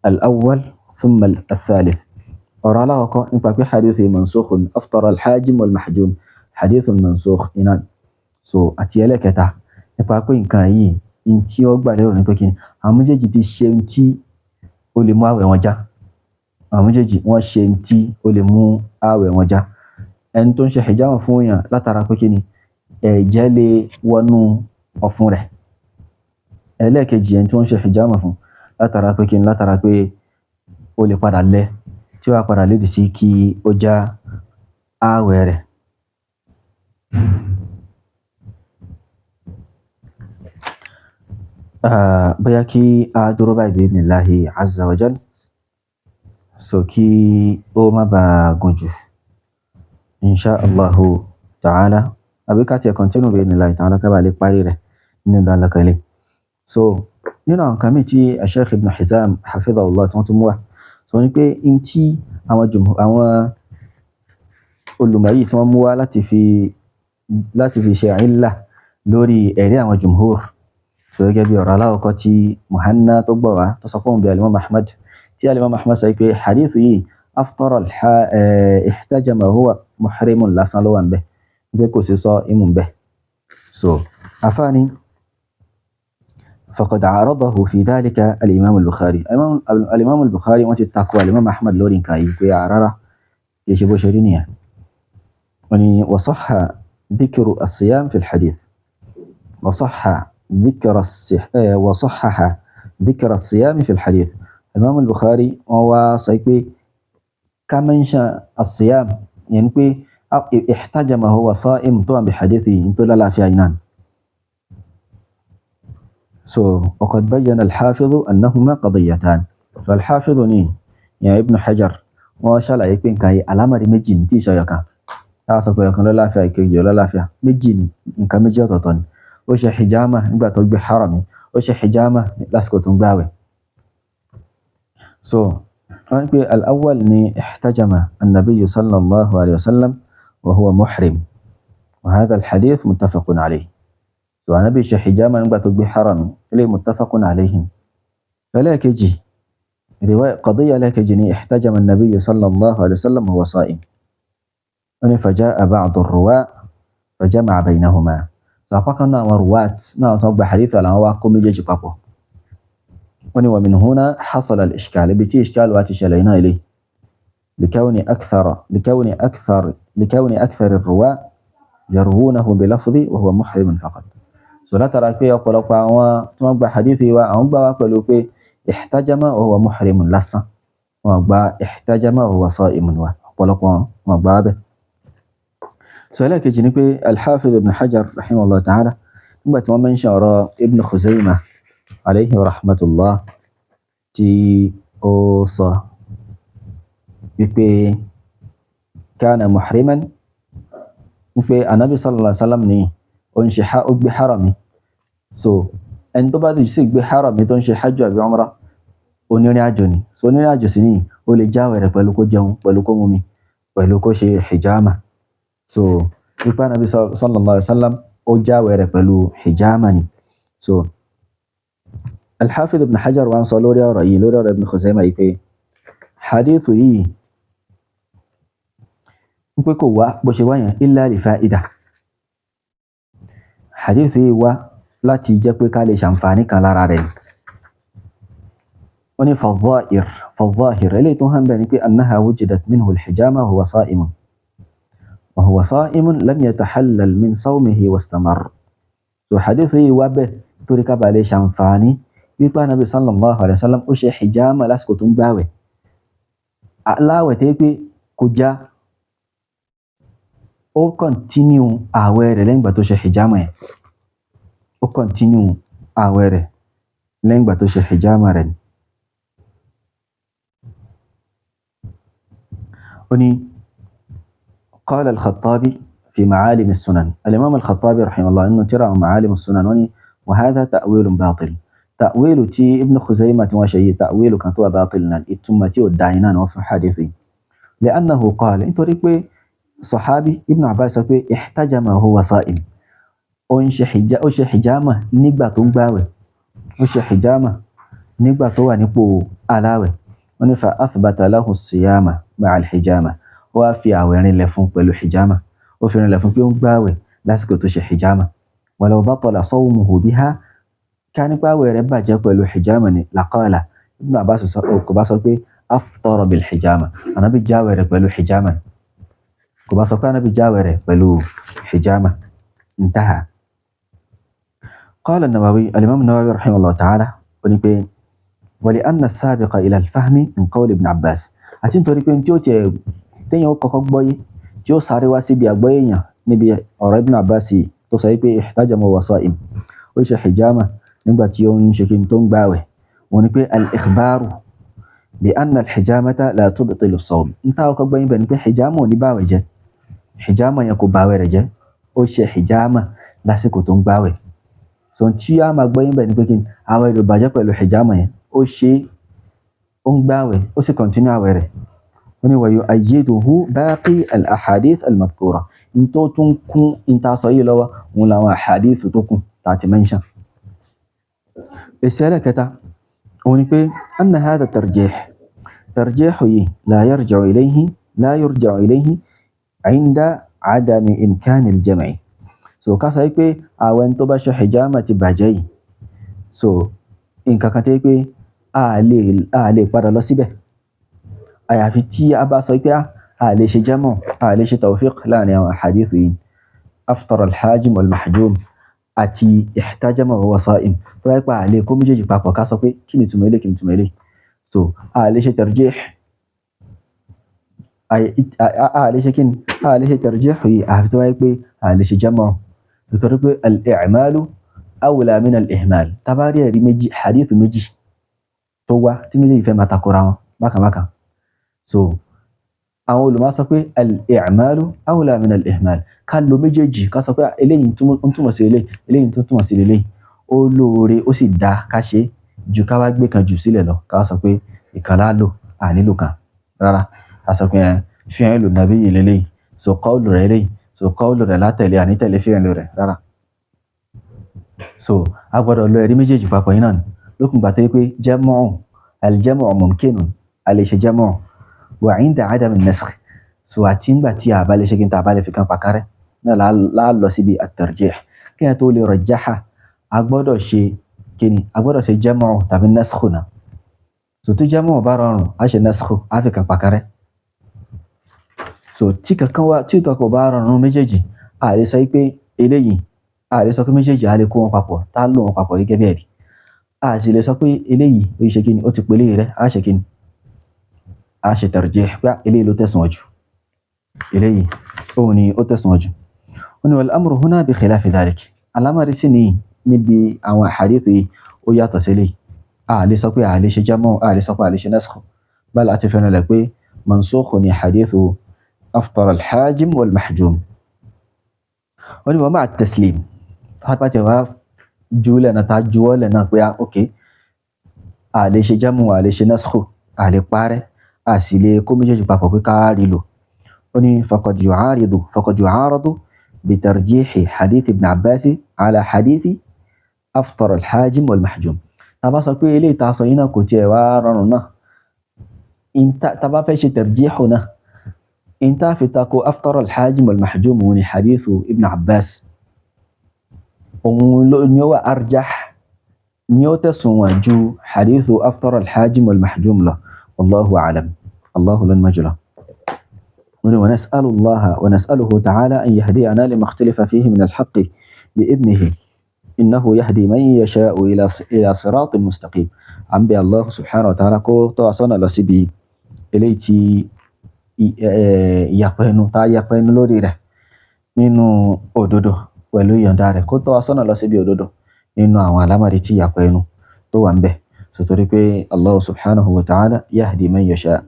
al-awwal thumma al-thalith. Ọ̀rọ̀ alákọ̀ọ́kọ́ nípa pé hadith mansukhun aftara al-hajim wal-mahjum, hadith mansukh iná. So àti ẹlẹ́kẹta nípa pé nǹkan yìí ní tí ó gbà lérò ní pé kí ni àwọn méjèèjì ti ṣe ohun tí ó lè mú àwẹ̀ wọn já. Àwọn méjèèjì wọ́n ṣe ohun tí ó lè mú àwẹ̀ wọn já. Ẹni tó ń ṣe hijama fún èèyàn látara pé kí ni ẹ̀jẹ̀ lè wọnú ọ̀fun rẹ̀. Ẹlẹ́ẹ̀kejì ẹni tí wọ́n ń ṣe hijama fún látara pé kí ni, látara pé ó lè padà lẹ, tí ó wá padà lédìí sí kí ó já àwẹ̀ rẹ̀. Bóyá kí a dúró báyìí bi idhnillahi azza wa jal, so kí ó má bàa gùn jù, insha Allahu ta'ala. Àbí ká tiẹ̀ continue bí ní láì ta'ala ká bá lè parí rẹ̀ nínú ìdánilẹ́kọ̀ọ́ ilé. So nínú àwọn nǹkan míì tí Sheikh Ibn Hizam hafidhahullah tí wọ́n tún mú wá, sọ ní pé n tí àwọn jùmọ̀ àwọn olùmọ̀ yìí tí wọ́n mú wá láti fi ṣe ìlà lórí ẹ̀rí àwọn jumhur. So gẹ́gẹ́ bí ọ̀rọ̀ aláwọ̀kọ́ tí Muhanna tó gbọ́ wá, tó sọ fún bí Alimam Ahmad, tí Alimam Ahmad sọ pé hadith yìí aftara ihtajama huwa muhrimun lásán ló wà ń bẹ̀, pé kò sí sọ imú ń bẹ̀. So afáàní faqad aradahu fi dhalika al-imam al-Bukhari. Al-imam al-Bukhari wọ́n ti takò al-imam Ahmad lórí nǹkan yìí pé rárá, kì í ṣe bó ṣe rí nìyẹn. Wọ́n ní wa sahha dhikru as-siyam fi al-hadith wa sahhaha dhikra as-siyam fi al-hadith. Al-imam al-Bukhari wọ́n wá sọ pé ká mention as-siyam, yẹn pé ihtajama huwa sa'im tó wà bí hadith yìí tó lálàáfíà yìí náà. So وقد بين الحافظ أنهما قضيتان. فالحافظ ní ìyẹn Ibn Hajar, wọ́n ṣàlàyé pé nǹkan yìí àlámọ̀rí méjì ní tí ìṣọyọ̀ kan táwa sọ pé ọ̀kan ló láàfíà, ìkejì ló láàfíà, méjì ní, nǹkan méjì ọ̀tọ̀ọ̀tọ̀ ni. Ó ṣe hijama nígbà tó gbé harami, ó ṣe hijama lásìkò tó ń gbààwẹ̀. So wọ́n ní pé al-awwal ni ihtajama an-nabiyyu sallallahu alayhi wa sallam wa huwa muhrim wa hadha al-hadith muttafaqun alayhi. So anabi ṣe hijama nígbà tó gbé harami, eléyìí muttafaqun alayhi. Ẹlẹ́ẹ̀kejì riwaya, qadiyya ẹlẹ́ẹ̀kejì ni ihtajama an-nabiyyu sallallahu alayhi wa sallam wa huwa sa'im. Wọ́n ní faja'a ba'du ar-ruwa fajama'a baynahuma. So apá kan náà àwọn ruwat náà tó gba hadith làwọn wá kó méjèèjì papọ̀. Wọ́n ní wa min huna hasala al-ishkal, ibi tí ishkal wa ti ṣẹlẹ̀ iná ilé likawni akthar ar-ruwa yarwunahu bilafzi wa huwa muhrimun faqat. So látara pé ọ̀pọ̀lọpọ̀ àwọn tí wọ́n gba hadith wa, àwọn gbà wá pẹ̀lú pé ihtajama wa huwa muhrimun lásán, wọ́n gba ihtajama wa huwa sa'imun wa, ọ̀pọ̀lọpọ̀ wọn gbà wá bẹ́ẹ̀. So ẹlẹ́ẹ̀kejì ni pé al-Hafiz Ibn Hajar rahimahullah ta'ala, nígbà tí wọ́n mention ọ̀rọ̀ Ibn Khuzaimah alayhi rahmatullah tí ó sọ wípé kana muhriman, wípé anabi sallallahu alaihi wasallam ní ó ń ṣe, ó gbé harami. So ẹni tó bá sì gbé harami tó ń ṣe hajj àbí umrah, onírìn àjò ni. So onírìn àjò sì ní ó lè jáwèé rẹ̀ pẹ̀lú kó jẹun, pẹ̀lú kó mumi, pẹ̀lú kó ṣe hijama. So wípé anabi sallallahu alaihi wasallam ó jáwèé rẹ̀ pẹ̀lú hijama ni. So al-Hafiz Ibn Hajar wa ń sọ lórí ọ̀rọ̀ yìí, lórí ọ̀rọ̀ Ibn Khuzaimah yìí, pé hadithu yìí ń pé kò wá bó ṣe wá yẹn illa li fa'ida. Hadithu yìí wá láti jẹ́ pé ká lè ṣàǹfààní kan lára rẹ̀ ni. Wọ́n ní fadh-dhahir, eléyìí tó hàn bẹ́ẹ̀ ni pé annaha wujidat minhu al-hijama wa huwa sa'imun wa huwa sa'imun lam yatahallal min sawmihi wastamar. So hadithu yìí wá bẹ́ẹ̀ torí ká bàa lè ṣàǹfààní wípé anabi sallallahu alayhi wa sallam ó ṣe hijama lásìkò tó ń gbààwẹ̀, aláwẹ̀ tẹ́ pé kò já, ó continue ààwẹ̀ rẹ̀ lẹ́yìn ìgbà tó ṣe hijama yẹn, ó continue ààwẹ̀ rẹ̀ lẹ́yìn ìgbà tó ṣe hijama rẹ̀ ni. Ó ní qala al-Khattabi fi ma'alim as-sunan. Al-imam al-Khattabi rahimahullah nínú tírà ma'alim as-sunan, wọ́n ní wa hadha ta'wilun batil. Ta'wilu tí Ibn Khuzaimah tí wọ́n ṣe yìí, ta'wilu kan tó wà batil náà, ìtumọ̀ tí ò da iná ni wọ́n fún hadith yìí. Li'annahu qala, nítorí pé sahabi Ibn Abbas sọ pé ihtajama huwa sa'im, ó ń ṣe hijama, ó ṣe hijama nígbà tó ń gbààwẹ̀, ó ṣe hijama nígbà tó wà nípò aláwẹ̀. Wọ́n ní fa athbata lahu siyama ma'a al-hijama, ó wá fi àwẹ̀ rinlẹ̀ fún pẹ̀lú hijama, ó fi rinlẹ̀ fún pé ó ń gbààwẹ̀ lásìkò tó ṣe hijama. Walau batala sawmuhu biha, ká nípa àwẹ̀ rẹ̀ bàjẹ́ pẹ̀lú hijama ni, laqala Ibn Abbas kò bá sọ pé aftara bil hijama, ànábì jáwẹ̀ rẹ̀ pẹ̀lú hijama, kò bá sọ pé ànábì jáwẹ̀ rẹ̀ pẹ̀lú hijama. Intaha. Qala an-Nawawi, al-imam an-Nawawi rahimahullah ta'ala, ó ní pé wa li'anna as-sabiqa ila al-fahmi min qawli Ibn Abbas, àti nítorí pé tí ó tiẹ̀ téèyàn ó kọ́kọ́ gbọ́yé tí ó sáré wá síbi àgbọ́yé èèyàn níbi ọ̀rọ̀ Ibn Abbas tó sọ wípé ihtajama wa sa'im, ó ṣe hijama nígbà tí ó ń ṣe kí n tó ń gbààwẹ̀, wọ́n ní pé al-ikhbaru bi anna al-hijamata la tubtilu as-sawm. N tá ọkọ̀ gbọ́yìn bẹ̀ ni pé hijama ò ní bàwẹ̀ jẹ́, hijama yẹn kò bàwẹ̀ rẹ̀ jẹ́. ó ṣe hijama lásìkò tó ń gbààwẹ̀. So tí a máa gbọ́ yín bẹ̀ ni pé kí ni àwẹ̀ rẹ̀ ò bàjẹ́ pẹ̀lú hijama yẹn, ó ṣe, ó ń gbààwẹ̀, ó sì continue àwẹ̀ rẹ̀. Ó ní wa yu'ayyiduhu baqi al-ahadith al-madhkura, n tó tún kún n ta sọ yìí lọ́wọ́ òun làwọn ahadith tó kù tá a ti mention. Èsì ẹlẹ́kẹta òun ni pé anna hadha tarjih, tarjih yìí la yarji'u ilayhi, la yurja'u ilayhi 'inda 'adami imkani al-jam'i. So ká sọ pé àwẹ̀ tó bá ṣe hijama ti bàjẹ́ yìí, so nǹkan kan tó yẹ pé a lè padà lọ síbẹ̀, àyàfi tí a bá sọ pé a lè ṣe jam'u, a lè ṣe tawfiq láàrin àwọn ahadith yìí, aftara al-hajim wal-mahjum àti ihtajama wa huwa sa'im. Tó bá yẹ pé a lè kó méjèèjì papọ̀ ká sọ pé kí ni ìtumọ̀ eléyìí, kí ni ìtumọ̀ eléyìí, so a lè ṣe tarjih, a lè ṣe kí ni, a lè ṣe tarjih yìí àfi tó bá yẹ pé a lè ṣe jam'u, nítorí pé al-i'malu awla min al-ihmal. Tá bá rí ẹ̀rí méjì, hadith méjì tó wá tí méjèèjì fẹ́ máa takora wọn bákan bákan, so àwọn olùmọ̀ sọ pé al-i'malu awla min al-ihmal, ká lo méjèèjì, ká sọ pé eléyìí ń túmọ̀ sí eléyìí, eléyìí tó túmọ̀ sí eléyìí, ó lóore ó sì dáa ká ṣe ju ká wá gbé kan jù sílẹ̀ lọ, ká sọ pé ìkan lá lò, à nílò kan rárá. Ká sọ pé fi'lu nabiyyi leléyìí, so qawlu rẹ̀ eléyìí, so qawlu rẹ̀ látẹ̀lé, àní tẹ̀lé fi'lu rẹ̀ rárá. So a gbọ́dọ̀ lo ẹ̀rí méjèèjì papọ̀ yìí náà ni lókun gbà tó yẹ pé jam'u, al-jam'u mumkinun, a lè ṣe jam'u wa 'inda 'adami an-nasakh. So àti ńgbà tí a bá lè ṣe kí n ta bá lè fi kan pàkárẹ́ náà lá lọ síbi at-tarjih. Kí ẹ tó lè rajjaha, a gbọ́dọ̀ ṣe kíni, a gbọ́dọ̀ ṣe jam'u tàbí nasakh náà. So tí jam'u bá rọrùn, a ṣe nasakh, a fi kan pàkárẹ́. So tí kankan wá, tí kankan bá rọrùn méjèèjì, a lè sọ pé eléyìí, a lè sọ pé méjèèjì a lè kó wọn papọ̀, tá a lò wọn papọ̀ gẹ́gẹ́ bí ẹ̀rí. A sì lè sọ pé eléyìí ó ṣe kíni, ó ti pè eléyìí rẹ́, a ṣe kíni, a ṣe tarjih pé eléyìí ló tẹ̀sùn jù, eléyìí òun ni ó tẹ̀sùn jù. Ó ní wal amru huna bi khilafi dhalik. Alámọ̀rí sì ní níbi àwọn hadith yìí ó yàtọ̀ sí eléyìí. A lè sọ pé a lè ṣe jam'u, a lè sọ pé a lè ṣe nasakh, bal àti fẹ́ràn lẹ̀ pé mansukh ni hadithu aftara al-hajim wal-mahjum. Ó ní wa ma'a at-taslim, tá bá ti wá júlẹ̀ náà, tá juwọ́lẹ̀ náà pé ok, a lè ṣe jam'u, a lè ṣe nasakh, a lè parẹ́, a sì lè kó méjèèjì papọ̀ pé ká rí lò. Ó ní faqad yu'aridu, faqad yu'aradu bi tarjihi hadith ibn Abbas ala hadithi aftara al-hajim wal-mahjum. Tá bá sọ pé eléyìí tá a sọ yìí náà kò tiẹ̀ wá rọrùn náà, tá bá fẹ́ ṣe tarjihu náà, in tá fi tako aftara al-hajim wal-mahjum òun ni hadithu ibn Abbas, òun ló ní ó wà arjah, ní ó tẹ̀sùn wọn ju hadithu aftara al-hajim wal-mahjum lọ. Wallahu a'lam, Allahu ló ní mọ̀ jùlọ. Wa nas'alu Allaha wa nas'aluhu ta'ala an yahdiyana lima ikhtalafa fihi min al-haqqi bi'idhnihi innahu yahdi man yasha'u ila siratin mustaqim. À ń bẹ Allah subhanahu wa ta'ala kó tọ́ wa sọ́nà lọ síbi eléyìí tí ìyapa ẹnu, tá a yapa ẹnu lórí rẹ̀ nínú òdodo pẹ̀lú ìyọ̀ǹda rẹ̀, kó tọ́ wa sọ́nà lọ síbi òdodo nínú àwọn àlámọ̀rí tí ìyapa ẹnu tó wà ń bẹ. So torí pé Allah subhanahu wa ta'ala yahdi man yasha,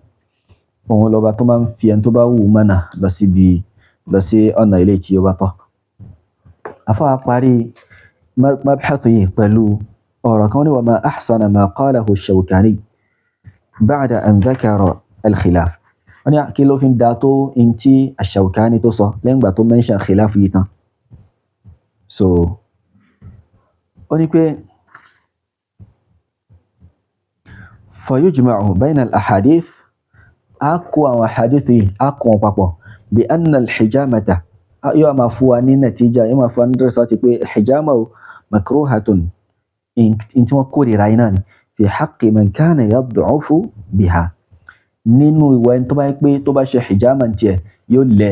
òun lọ́ba tó máa ń fi ẹni tó bá wù ú mọ̀nà lọ síbi, lọ sí ọ̀nà eléyìí tí ó bá tọ́. Àfáà parí mabhath yìí pẹ̀lú ọ̀rọ̀ kan ní wa ma ahsana ma qalahu ash-Shawkani ba'da an dhakara al-khilaf. Wọ́n ní kí ló fi ń da tó in tí ash-Shawkani tó sọ lẹ́yìn ìgbà tó mention khilaf yìí tán. So ó ní pé fayujma'u bayna al-ahadith, a kó àwọn ahadith yìí, a kó wọn papọ̀ bi anna al-hijamata, yóò máa fún wa ní natija, yóò máa fún wa ní result pé hijama o makruhatun, in tí wọ́n kórìíra yìí náà ni fi haqqi man kana yad'ufu biha, nínú ìwà ẹni tó bá yẹ pé tó bá ṣe hijama tiẹ̀ yóò lẹ,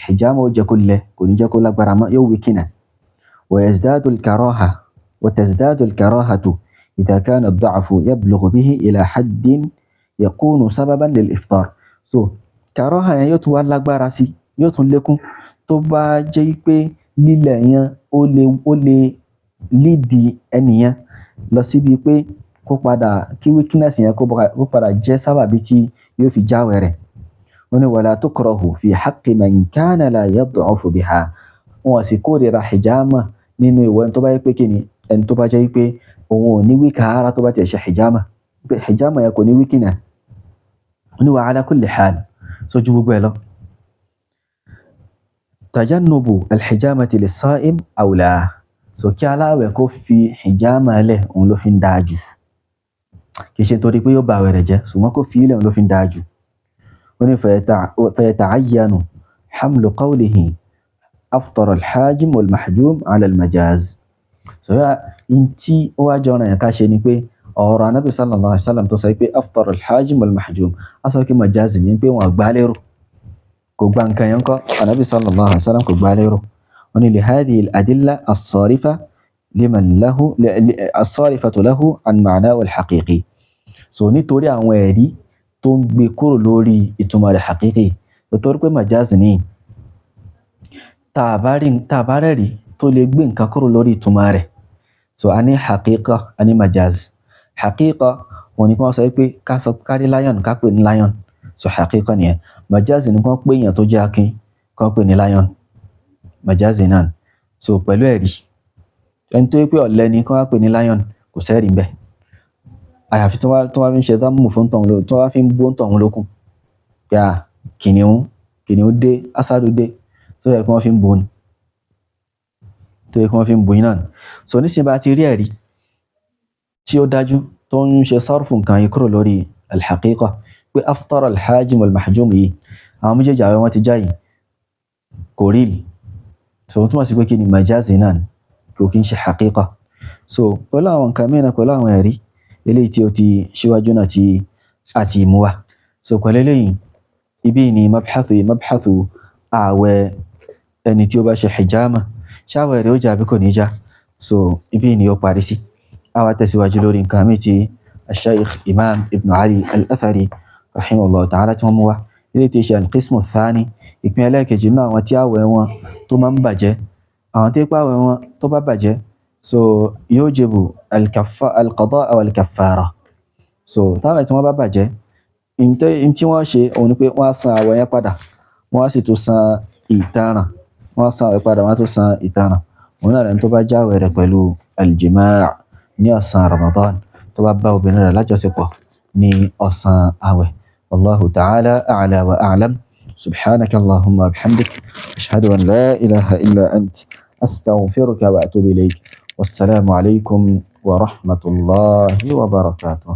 hijama ó jẹ́ kó lẹ, kò ní jẹ́ kó lágbára mọ́, yóò wíkìnà. Wa yazdadu al-karaha wa tazdadu al-karahatu idha kana ad-da'fu yablughu bihi ila haddin yakunu sababan lil-iftar. So karaha yẹn yóò tún wá lágbára sí, yóò tún lékún tó bá jẹ́ pé lílẹ̀ yẹn ó lè lídìí ẹnìyẹn lọ síbi pé kó padà, kí weakness yẹn kó padà jẹ́ sábàbí tí yóò fi jáwèé rẹ̀. Wọ́n ní wala tukrahu fi haqqi man kana la yad'ufu biha. Wọn sì kórìíra hijama nínú ìwọ ẹni tó bá yẹ pé kíni, ẹni tó bá jẹ́ pé òun ò ní wíkà ara tó bá tiẹ̀ ṣe hijama, pé hijama yẹn kò ní wíkì náà. Ó ní wa ala kulli hal, sójú gbogbo ẹ lọ, tajannubu alhijamati lis-sa'im awla. So kí aláwẹ̀ kó fi hijama lẹ̀, òun ló fi ń dáa jù. Kì í ṣe torí pé yóò ba àwẹ̀ rẹ̀ jẹ́, ṣùgbọ́n kó fi ilẹ̀, òun ló fi ń dáa jù. Ó ní fayata'ayyanu hamlu qawlihi aftara alhajim walmahjum ala almajaz. So yà n tí ó wá jọ ọ̀ràn yẹn ká ṣe ni pé ọ̀rọ̀ Anábì sallallahu alayhi wa sallam tó sọ pé aftara alhajim walmahjum, á sọ pé majaz ni, pé wọn gbá lérò, kò gba nǹkan yẹn kọ́. Anábì sallallahu alayhi wa sallam kò gbá lérò. Ó ní lihadhihi al-adilla as-sarifa liman lahu as-sarifatu lahu an ma'nahu al-haqiqi. So nítorí àwọn ẹ̀rí tó ń gbé kúrò lórí ìtumọ̀ rẹ̀ haqiqi, nítorí pé majaz ni, tá a bá rí, tá a bá rẹ̀rí tó lè gbé nǹkan kúrò lórí ìtumọ̀ rẹ̀. So a ní haqiqa, a ní majaz. Haqiqa òun ni kí wọ́n sọ pé ká sọ kárí lion, ká pè ní lion. So haqiqa nìyẹn. Majaz ni kí wọ́n pè èèyàn tó jẹ́ akin, kí wọ́n pè ní lion. Majaz náà. So pẹ̀lú ẹ̀rí, ẹni tó yẹ pé ọ̀lẹ ni, kí wọ́n pè ní lion, kò sẹ́rìí ńbẹ̀, àyàfi tí wọ́n fi ń ṣe dámù fún tọ̀hún ló, tí wọ́n fi ń bó tọ̀hún lókun pé à kìnìún, kìnìún dé, asadu dé, tó yẹ kí wọ́n fi ń bo ni, tó yẹ kí wọ́n fi ń bo yín náà ni. So nísìnyí, bá ti rí ẹ̀rí tí ó dájú tó ń ṣe sarfu nǹkan yìí kúrò lórí alhaqiqa, pé aftara alhajim walmahjum yìí, àwọn méjèèjì àwẹ̀ wọn ti já yìí, kò rí. So ó túmọ̀ sí pé kí ni? Majazi náà ni, kò kí ń ṣe haqiqa. So pẹ̀lú àwọn nǹkan mìíràn, pẹ̀lú àwọn ẹ̀rí eléyìí tí ó ti ṣíwájú náà tí a ti mú wá, so pẹ̀lú eléyìí, ibi ni mabhathu mabhathu ààwẹ̀ ẹni tí ó bá ṣe hijama, ṣáwẹ̀ rẹ̀ ó jà àbí kò ní já, so ibi ni ó parí sí. A wá tẹ̀síwájú lórí nǹkan míì tí Sheikh Imam Ibn Ali Al-Athari rahimahullah ta'ala tí wọ́n mú wá, eléyìí tí ṣe al-qismu thani, ìpín ẹlẹ́ẹ̀kejì nínú àwọn tí ààwẹ̀ wọn tó máa ń bàjẹ́, àwọn tí pààwẹ̀ wọn tó bá bàjẹ́, so yujibu al-qada wal-kaffara. So táwọn tí wọ́n bá bàjẹ́, n tí wọ́n ṣe òun ni pé wọ́n á san àwẹ̀ yẹn padà, wọ́n á sì tún san ìtanràn. Wọ́n á san àwẹ̀ padà, wọ́n á tún san ìtanràn. Òun náà lẹni tó bá jáwẹ̀ rẹ̀ pẹ̀lú al-jima' ní ọ̀sán Ramadan, tó bá bá obìnrin rẹ̀ lájọṣepọ̀ ní ọ̀sán àwẹ̀. Wallahu ta'ala a'la wa a'lam. Subhanaka allahumma wa bihamdik, ashhadu an la ilaha illa ant, astaghfiruka wa atubu ilayk. Wassalamu alaykum wa rahmatullahi wa barakatuh.